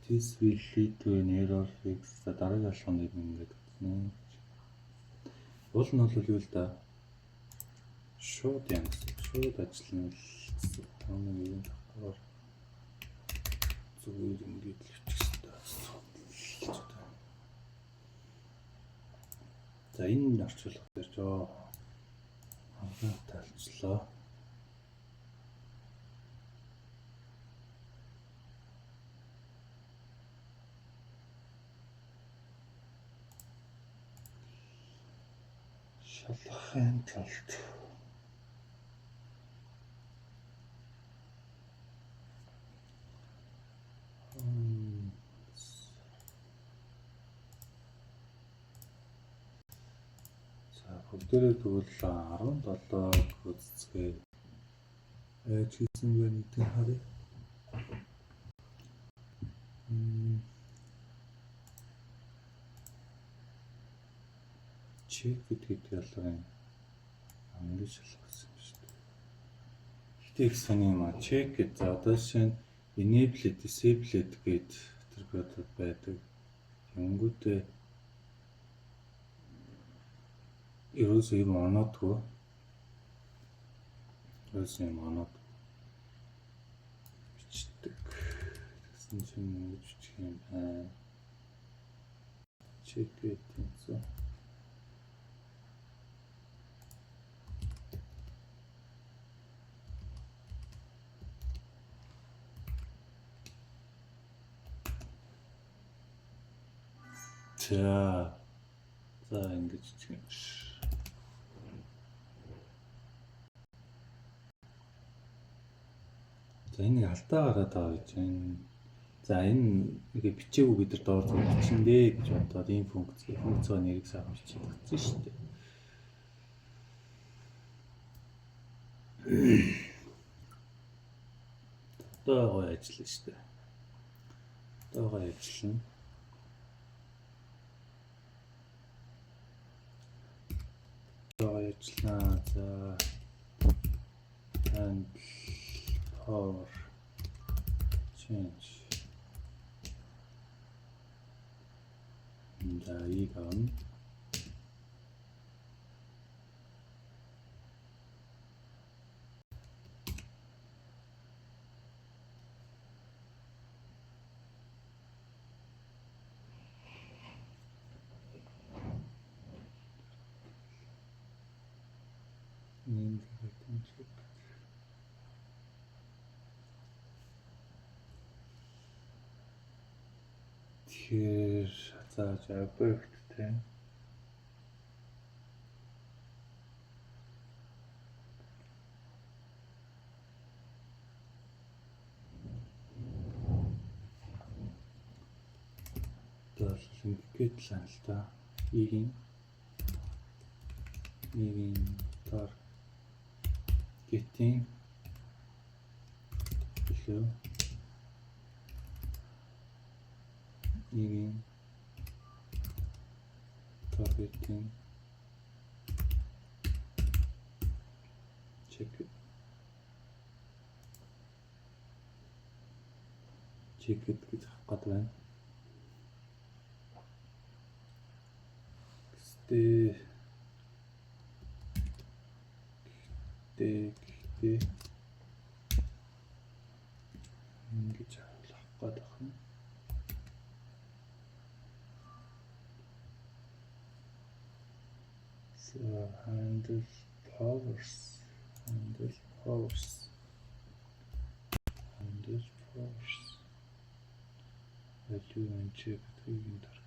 Speaker 1: This will lead to an error fix. За, дараагийн алхам дээр ингээд үзнэ. Уул нь бол юу л да? Шууд юм гэсэн. Шууд ажиллана л гэсэн. Нэг юм давхар зүгээр ингээд л бичих хэрэгтэй. За, энэ орчуулга дээр жоо талчлаа. Шалгахын тулд за, бүгдээрээ тэгвэл 17-г үзцгээе. Яаж хийсэн бэ гэдгийг харъя. Check гэдэг ялгаа юм. Ингэж шалгасан юм шүү дээ. Гэтэ их сони юм а. Check гэж, за, одоо жишээ нь enable, disable гээд атрибутууд байдаг. Тэнгүүтээ ерөөсөө юм оноодгүй. Ерөөсөө юм оноод бичдэг. Тэгсэн чинь ингэж бичих юм байна. Check гэдэг. За. За, ингэж бичих юм ш. За, энэ нэг алдаа гараад байгаа гэж байна. За, энэ нэг бичээгүй, бид нар доор зүг бичиндээ гэж бодоод ийм функцийн нэрийг сайхан бичээд өгсөн шүү дээ. Одоо гоё ажиллана шүү дээ. Одоо гоё ажиллана. Одоо гоё ажиллана. За, handle power change. За, ийг авна. Ийм юм шиг. Тэгэхээр за, объект те. Одоо ингээд л байна л да. Игийн нэгийн target-ийн илүү нэгийн target-ийн check гэж авах гээд байна. Гэхдээ гэхдээ ингэж авах гээд байна. So handle powers, handle powers, handle powers value and check гэдгийг target.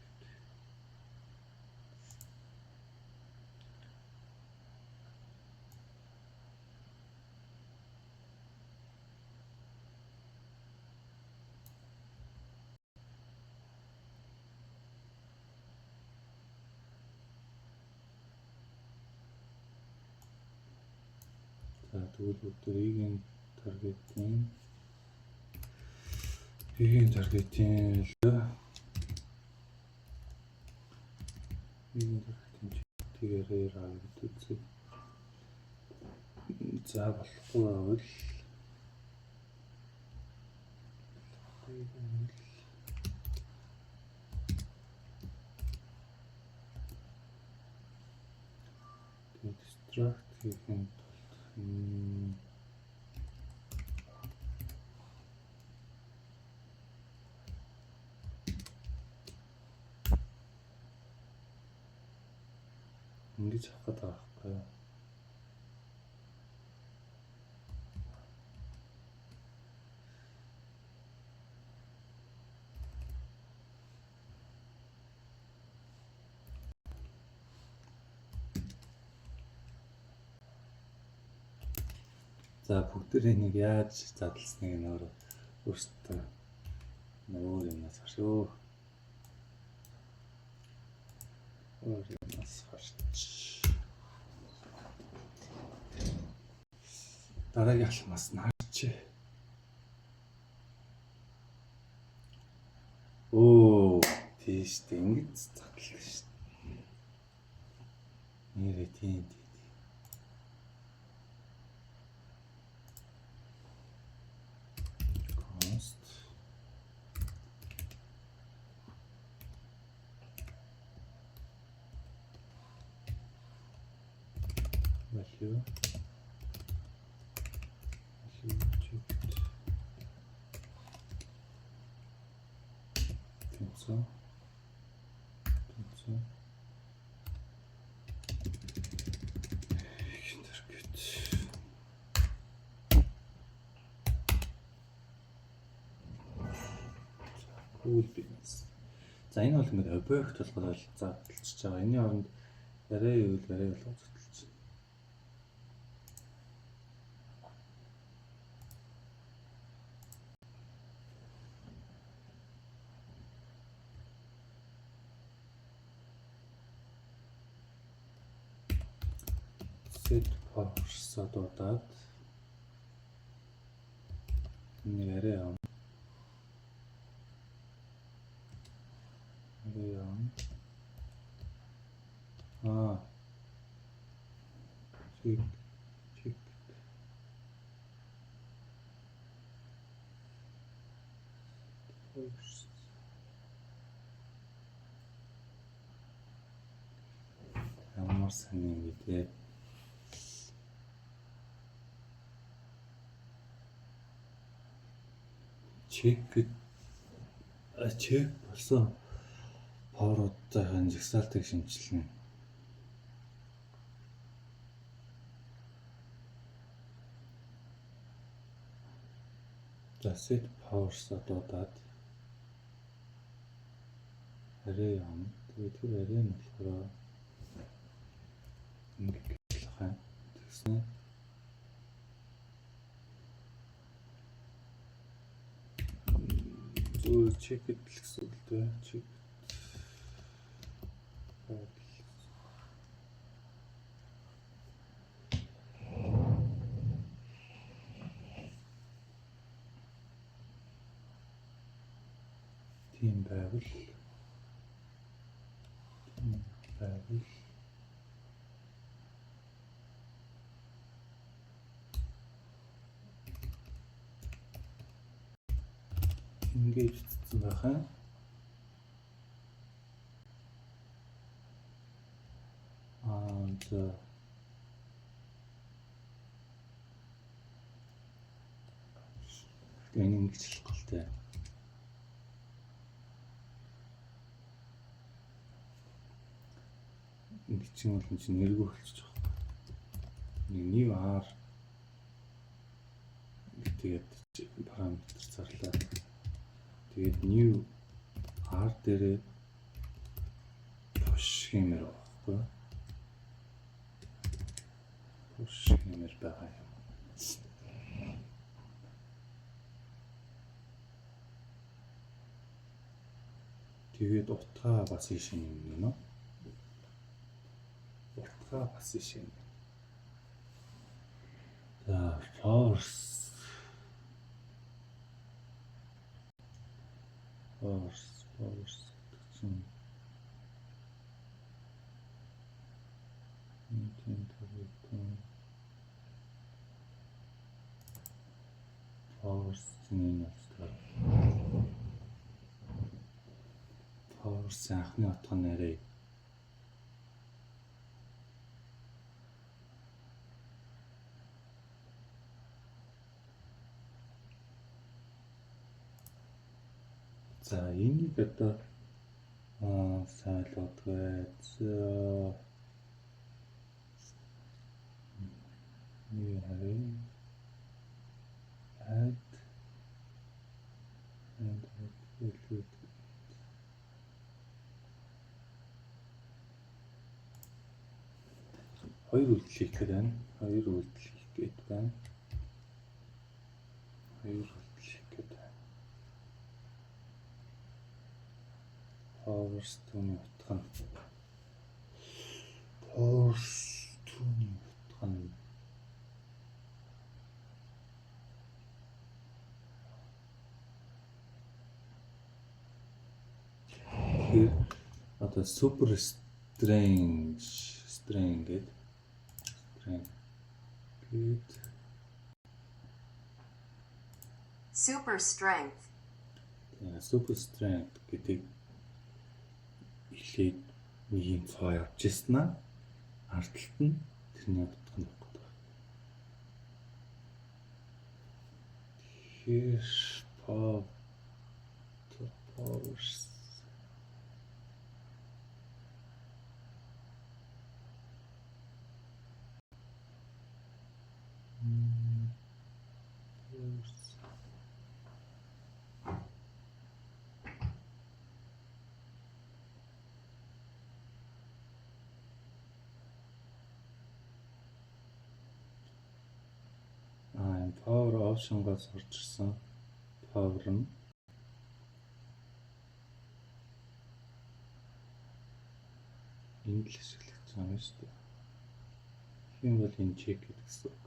Speaker 1: За, тэгвэл бүгд ийм target-ийн л ийм target-ийн тэгээрээ аваад үзье. За, болохгүй байвал Тэгээд destruct хийхин тулд ингэж авах гэдэг байхгүй юу? За, бүгдээрээ нэг яаж задласныг нь өөрөө өөрсдөө өөр юмнаас харшөө. Өөр юмнаас харч. Дараагийн алхмаас нь харч. Оо, тийш дээ, ингэж задлаа шүү дээ. Нэрээ тийм. Const value checked тэнцүү тэнцүү target. Cool beans. За, энэ бол ингээд объект болгоод задлчиж байгаа. Энийн оронд array гэвэл array болгож задлж байна. Set force дуудаад нэг array ам array ам check force. Ямар сонин юм бэ те. Check check болсон power-уудын жагсаалтыг шинэчилнэ. За, set powers дуудаад array юм. Тэгээд тэр array нь болохоор ингэж болох юм. Тэгсэн зүгээр check л гэсэн үг л дээ. Check байдал. Тийм байвал ингэж бичсэн байх юм. Аа, за. Энэ ингэж хэлэх гол. Ингэ чинь бол энэ чинь нэргүй болчих жоох. Нэг new r тэгээд параметр зарлаа. Тэгээд new r дээрээ push хиймээр байгаа байхгүй юу? Push хиймээр байгаа юм. Тэгээд утгаа бас ийш юм нэ. Утгаа бас ийш юм. За, force гэдэг чинь тийм тийм force чинь энэ болохоор force анхны утга нь array. За, энийг одоо сайн ойлгодгүй. За, нэг харъя. Add and add value to it. Хоёр үйлдэл хийх гээд байна. Хоёр үйлдэл хийх гээд байна. Хоёр үйлдэл хийх гээд байна. Powers түүний утга нь. Powers түүний утга нь тэгэхээр одоо super strength гэдэг strength гээд
Speaker 2: Super strength.
Speaker 1: Super strength гэдэг эхлээд нэг юм цоо явж ирсэн аа. Ард талд нь тэрний утга нь явах гэдэг. Тэгэхээр powers powers энэ power option-гоос орж ирсэн power нь энд л ашиглаж байгаа юм шүү дээ. Тэгэх юм бол энэ check гэдэг гэсэн үг.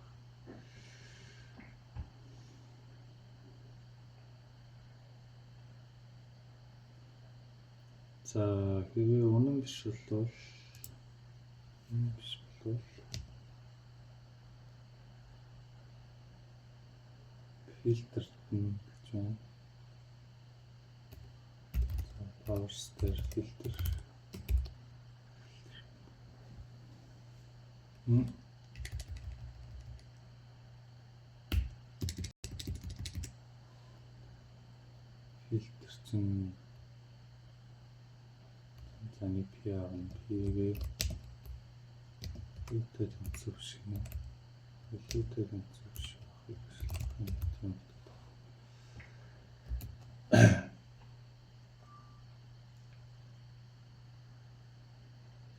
Speaker 1: За, хэрвээ үнэн биш бол фильтр нь гэж байна. За, powers дээр фильтр. Фильтр чинь за, нэг P аавна. P-гээ юутай тэнцүү биш юм уу? Юутай тэнцүү биш байхыг ашиглах юм тийм утгатай.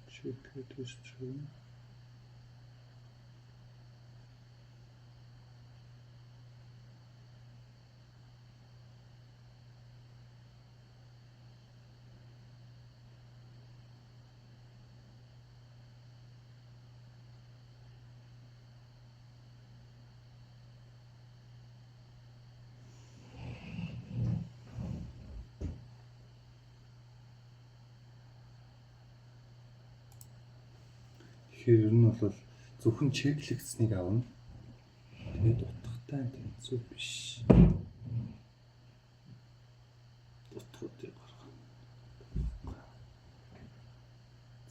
Speaker 1: Check it is true. Тэгэхээр ер нь бол зөвхөн check лэгдсэнийг авна. Тэгээд утгатай тэнцүү биш. Утгуудыг гаргана.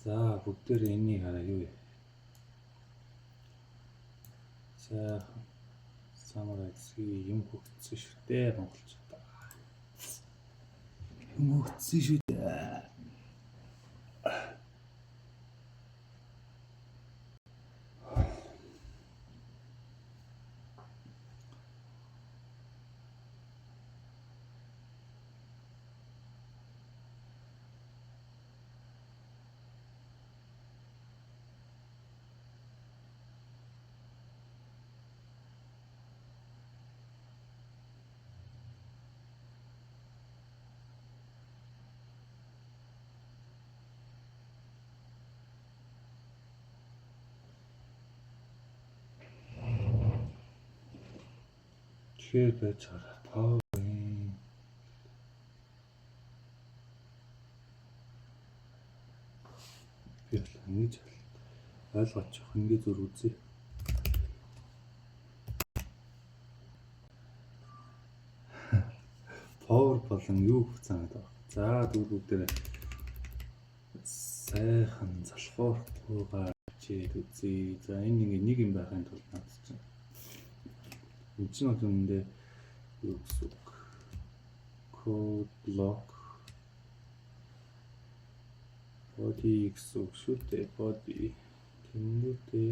Speaker 1: За, бүгдээр энийг хараа, юу вэ? Сайхан summarize юм хөгжсөн шүү дээ, монголчуудаа. Юм хөгжсөн шүү дээ. Тэгэхээр байж хараа. Power-ын би бол ингэж ойлгочих, ингэ зүр үзье. Power болон юу хугацаа гэдэг. За, дүүр бүгдээрээ сайхан залхуурахгүйгээр хичээл үзье. За, энэ ингэ нэг юм байхын тулд наад чинь энэ чинь бол үүндээ юу гэсэн үг? Code block body гэсэн үг шүү дээ. Body тэнгүүтээ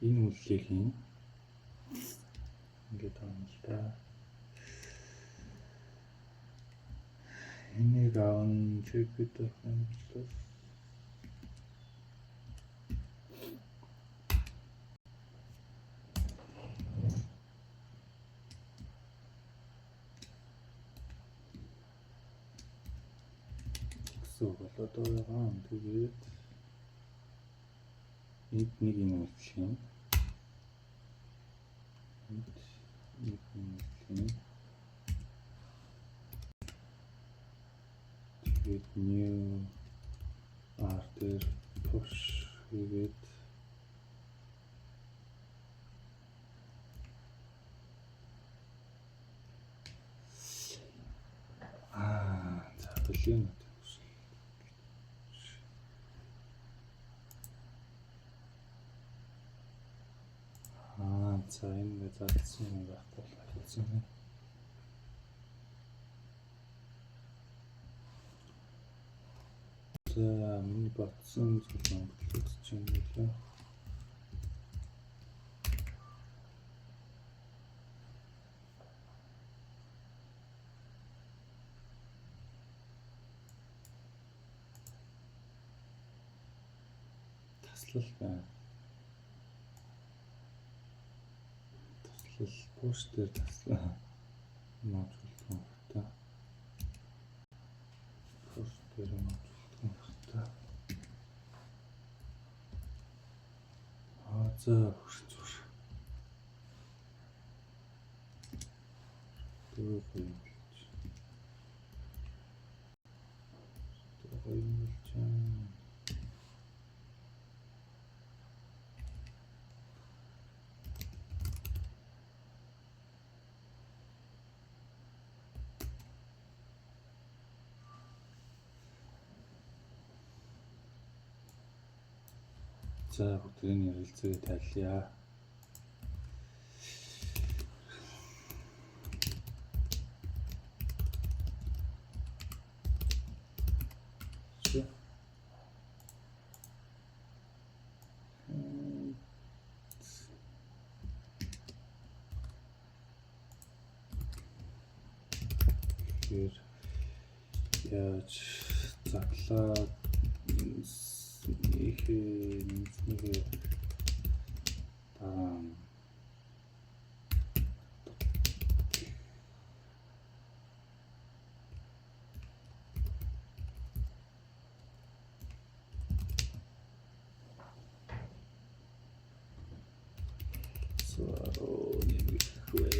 Speaker 1: энэ үйлдэлийг хийн. Ингээд байгаа юм л да. Энийг аавн check it plus. Гэсэн үг болоод байгаа юм. Тэгээд энд нэг юм үйлчлэх юм. Энд нэг юм үйлчлэх юм. Тэгээд new r дээр push хийгээд за бэлэн. За энэ задсан юм байхгүй болчихсон юм. За миний бодсон зүйл онцлогдож байна лээ. Таслал байна. Таслал push дээр таслаа. Нууж болдгоо юм та. Push дээр нууж болдгоо юм та. За зүр. Дөрөв гоё юм болж. Дөрөв гоё юм болж. За бүгдийн ярилцгийг тайлъя. Тэгэхээр яаж заглаад ихээ нэмснийгээ дараа нь нэмэх вэ?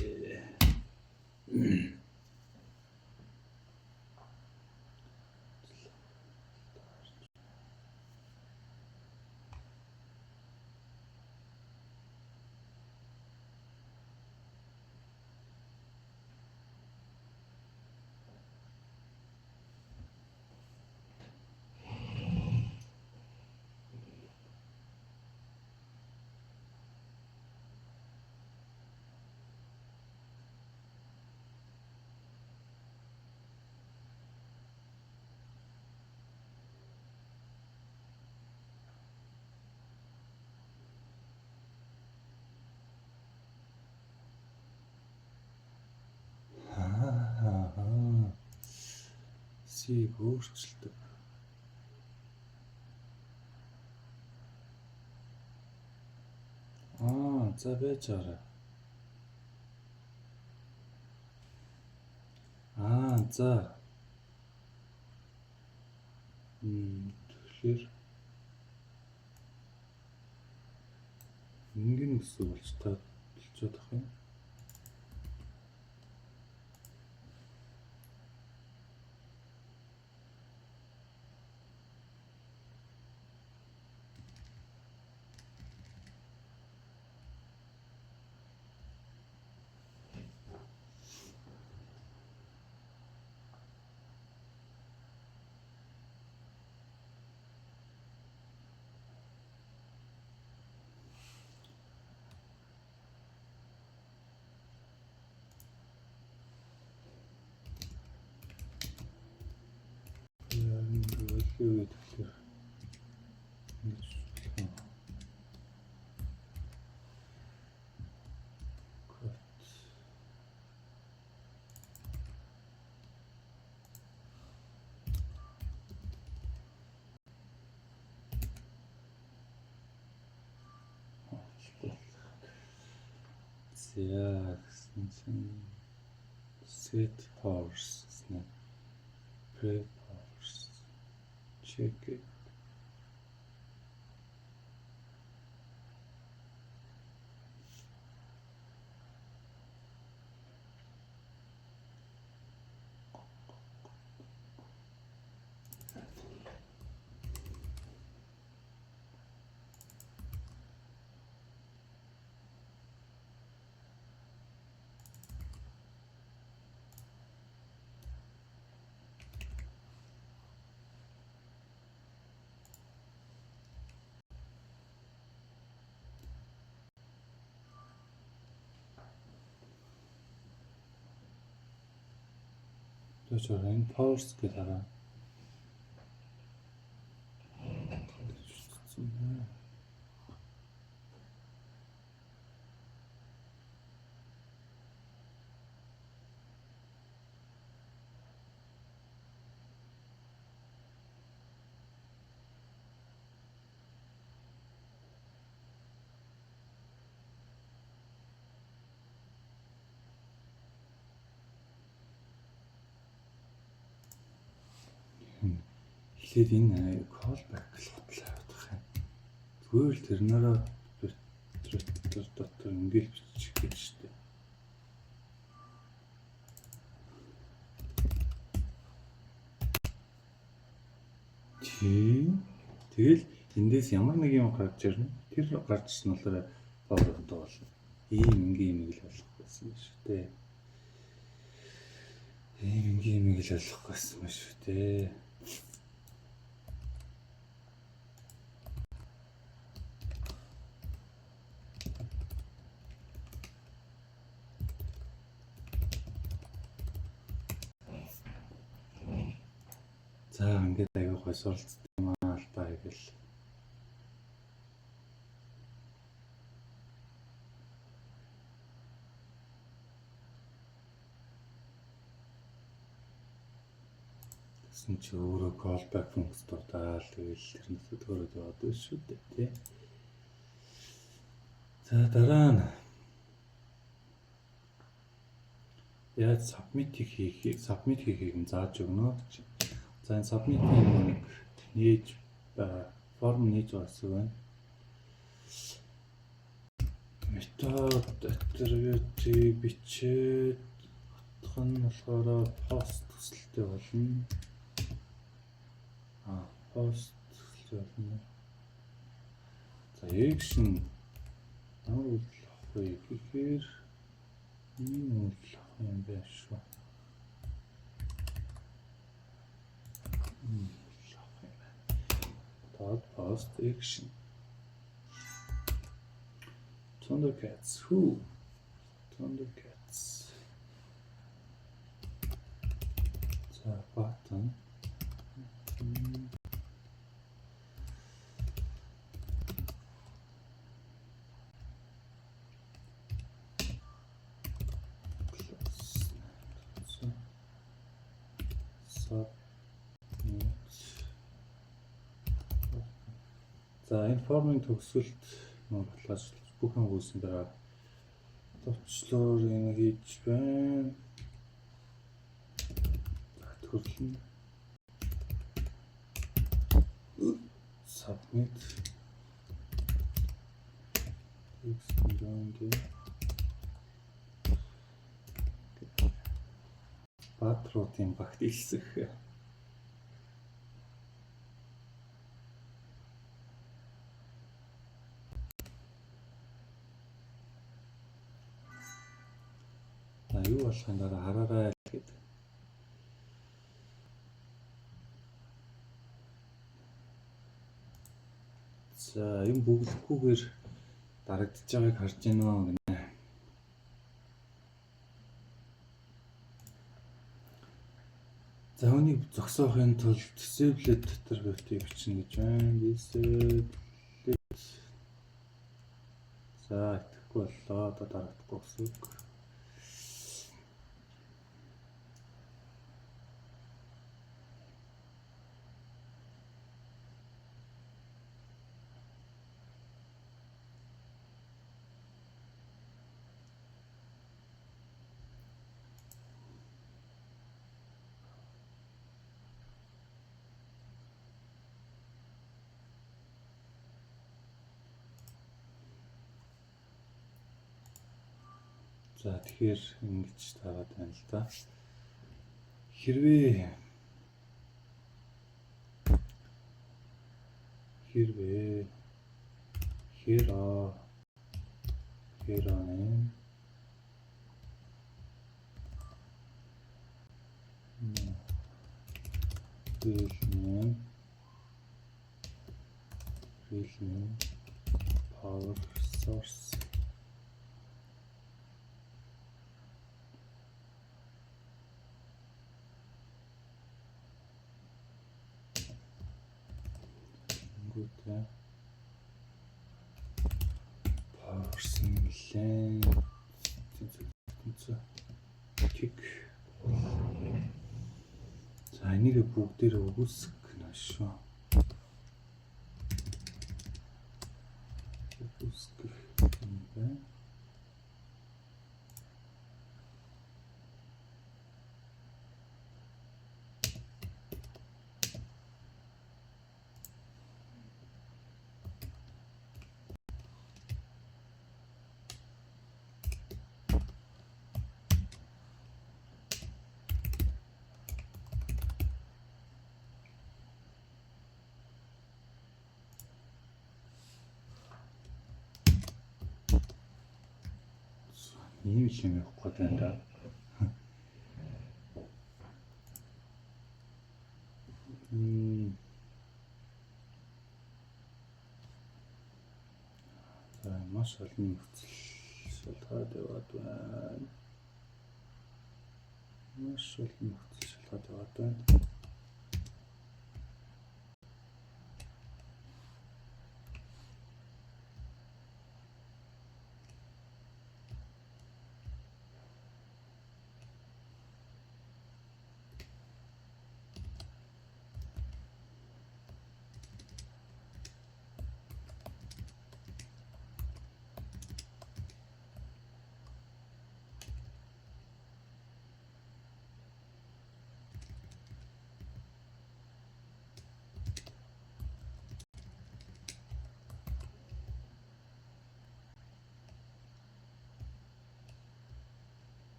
Speaker 1: Аа. C-г өөрчилдөг. За байж байгаарай. За. Тэгэхээр ингэн гэсэн үг болж та болчиход ах юм. Юу гэхээр ингэж болох юм. Cut. За, гэсэн чинь set powers гэсэн, pre powers check it. Тэгэхээр энэ powers гэж хараа. Байна. Эхлээд энэ callback л хутлаа явуулах юм. Зүгээр л тэрнэрээ iterator дотор ингээл бичих гэж штэ. Тийм. Тэгэл эндээс ямар нэг юм гарч ирнэ. Тэр гарч ирсэн болохоор power болно. Ийм энгийн юм л болох байсан шүү дээ. Ийм энгийн юм л болох байсан ба шүү дээ. За, ингээд аягүй гой суралцдаг юм аа л да гэл. Тэгсэн чи өөрөө callback функц дутаал, тэгэл тэрнээс төрөөд яваад байна шүү дээ, тий. За, дараа нь яаж submit хийхийг нь зааж өгнө гэж. За, энэ submit-ийн нэг нээж form нээж байгаа хэсэг байна. Method attribute бичээд утга нь болохоор post төсөлтэй болно. Post төсөлтэй болно. За, action ямар үйлдэл авах вэ гэхээр ийм үйлдэл авах юм байна шүү. Ийм үйлдэл авах юм байна. Dot post action. Thundercats who? Thundercats. За, button. Class. Submit. За, энэ формын төгсөлт нөр баталгаажуулж бүх юм гүйсэн дараа товчлоор энэ хийж байна. За, төхөрлөн. Submit. Text down. Баатруудын багт элсэх. За, юу болохын дараа хараарай гэд. За, юм бөглөхгүйгээр дарагдж байгааг харж байна уу гинэ. За, үүнийг Энийг зогсоохын тулд disabled attribute-ийг бичнэ гэж байна. Disabled. За, итгэхгүй боллоо. Одоо дарагдахгүй гэсэн үг. За, тэгэхээр ингэж таарад байна л да. Хэрвээ hero name real name power source гүтээ power нэлээд тэнцүү kick. За, энийг бүгдээрээ үгүйсгэх нь шүү. Үгүйсгэх юм байна. Ийм л юм явах гээд байна да. За, маш олон нөхцөл шалгаад яваад байна. Маш олон нөхцөл шалгаад яваад байна.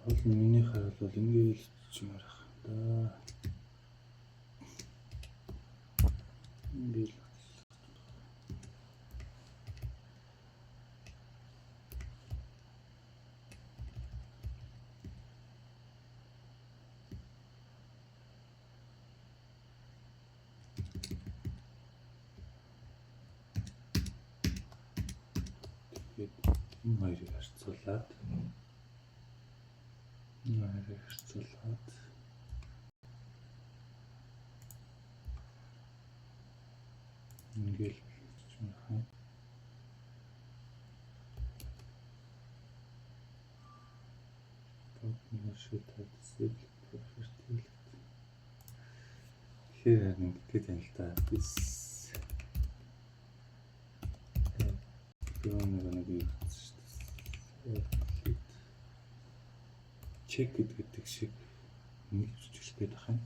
Speaker 1: Бол миний хариул бол ингээд л чимээр ах да. Ингээд л. Тэгээд энэ хоёрыг харьцуулаад ингээл юм. Бод should have disabled property. Тэгэхээр харин ингэдэг юм л да. This нэг юу гэсэн шүү дээ. Check гэдэг шиг ингэж бичлэх гээд байх юм.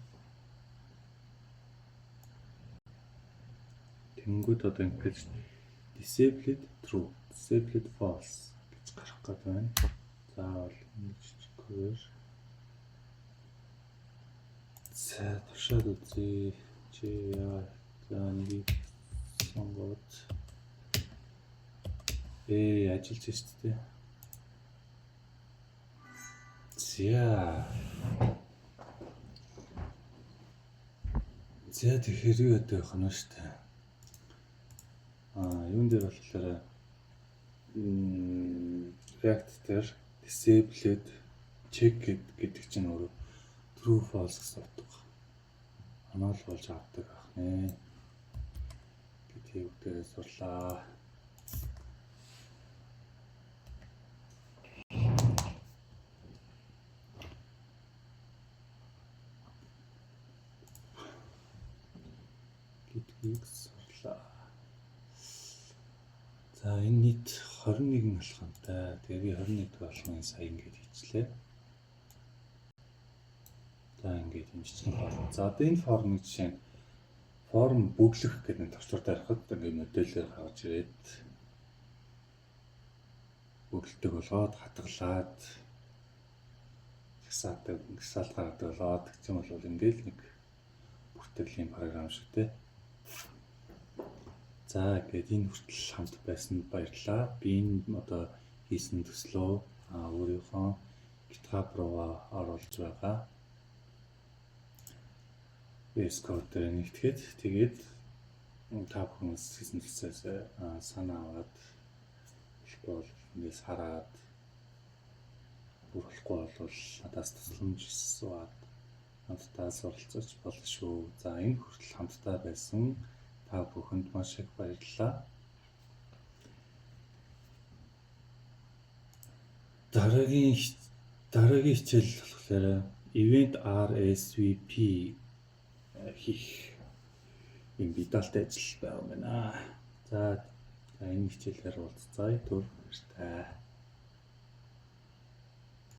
Speaker 1: Тэнгүүд одоо ингэж disabled true, disabled false гэж гарах гээд байна. Заавал ингэж бичихгүйгээр. За, туршаад үзье. Чи яа, за, нэгийг сонгоод ажиллаж шүү дээ. За. За, тэгэхээр юу яадаг байх нь шүү дээ. Юун дээр болохоор React дээр disabled check гэдэг чинь өөрөө true, false гэсэн утга онол болж авдаг ах нэ гэдгийг бүгдээрээ сурлаа. Гэдгийг сурлаа. За, энэ нийт 21 алхамтай. Тэгээ би 21 дахь алхмын сая ингэж хийчлээ. За, ингээд юм жижигэн form. За, одоо энэ form ыг жишээ нь form бөглөх гэдэг нэг товчоор дарахад ингээд модельээр гаргаж ирээд бөглөдөг болоод, хадгалаад жагсаадаг, жагсаалт гаргадаг болоод гэх юм бол ингээд нэг бүртгэлийн програм шиг, те. За, ингээд энэ хүртэл хамт байсанд баярлалаа. Би энэ одоо хийсэн төслөө өөрийнхөө GitHub руугаа оруулж байгаа. VS Code дээр нэгтгэхэд тэгээд та бүхэн хийсэн төслөөс санаа аваад, болохгүй бол эндээс хараад, бүр болохгүй бол надаас тусламж асууад хамтдаа суралцаж болно шүү. За, энэ хүртэл хамтдаа байсан та бүхэнд маш их баярлалаа. Дараагийн хичээл болохоор event RSVP хийх юм видеотой ажил байгаа юм байна. За, энэ хичээлээр уулзцаая. Түр баяртай.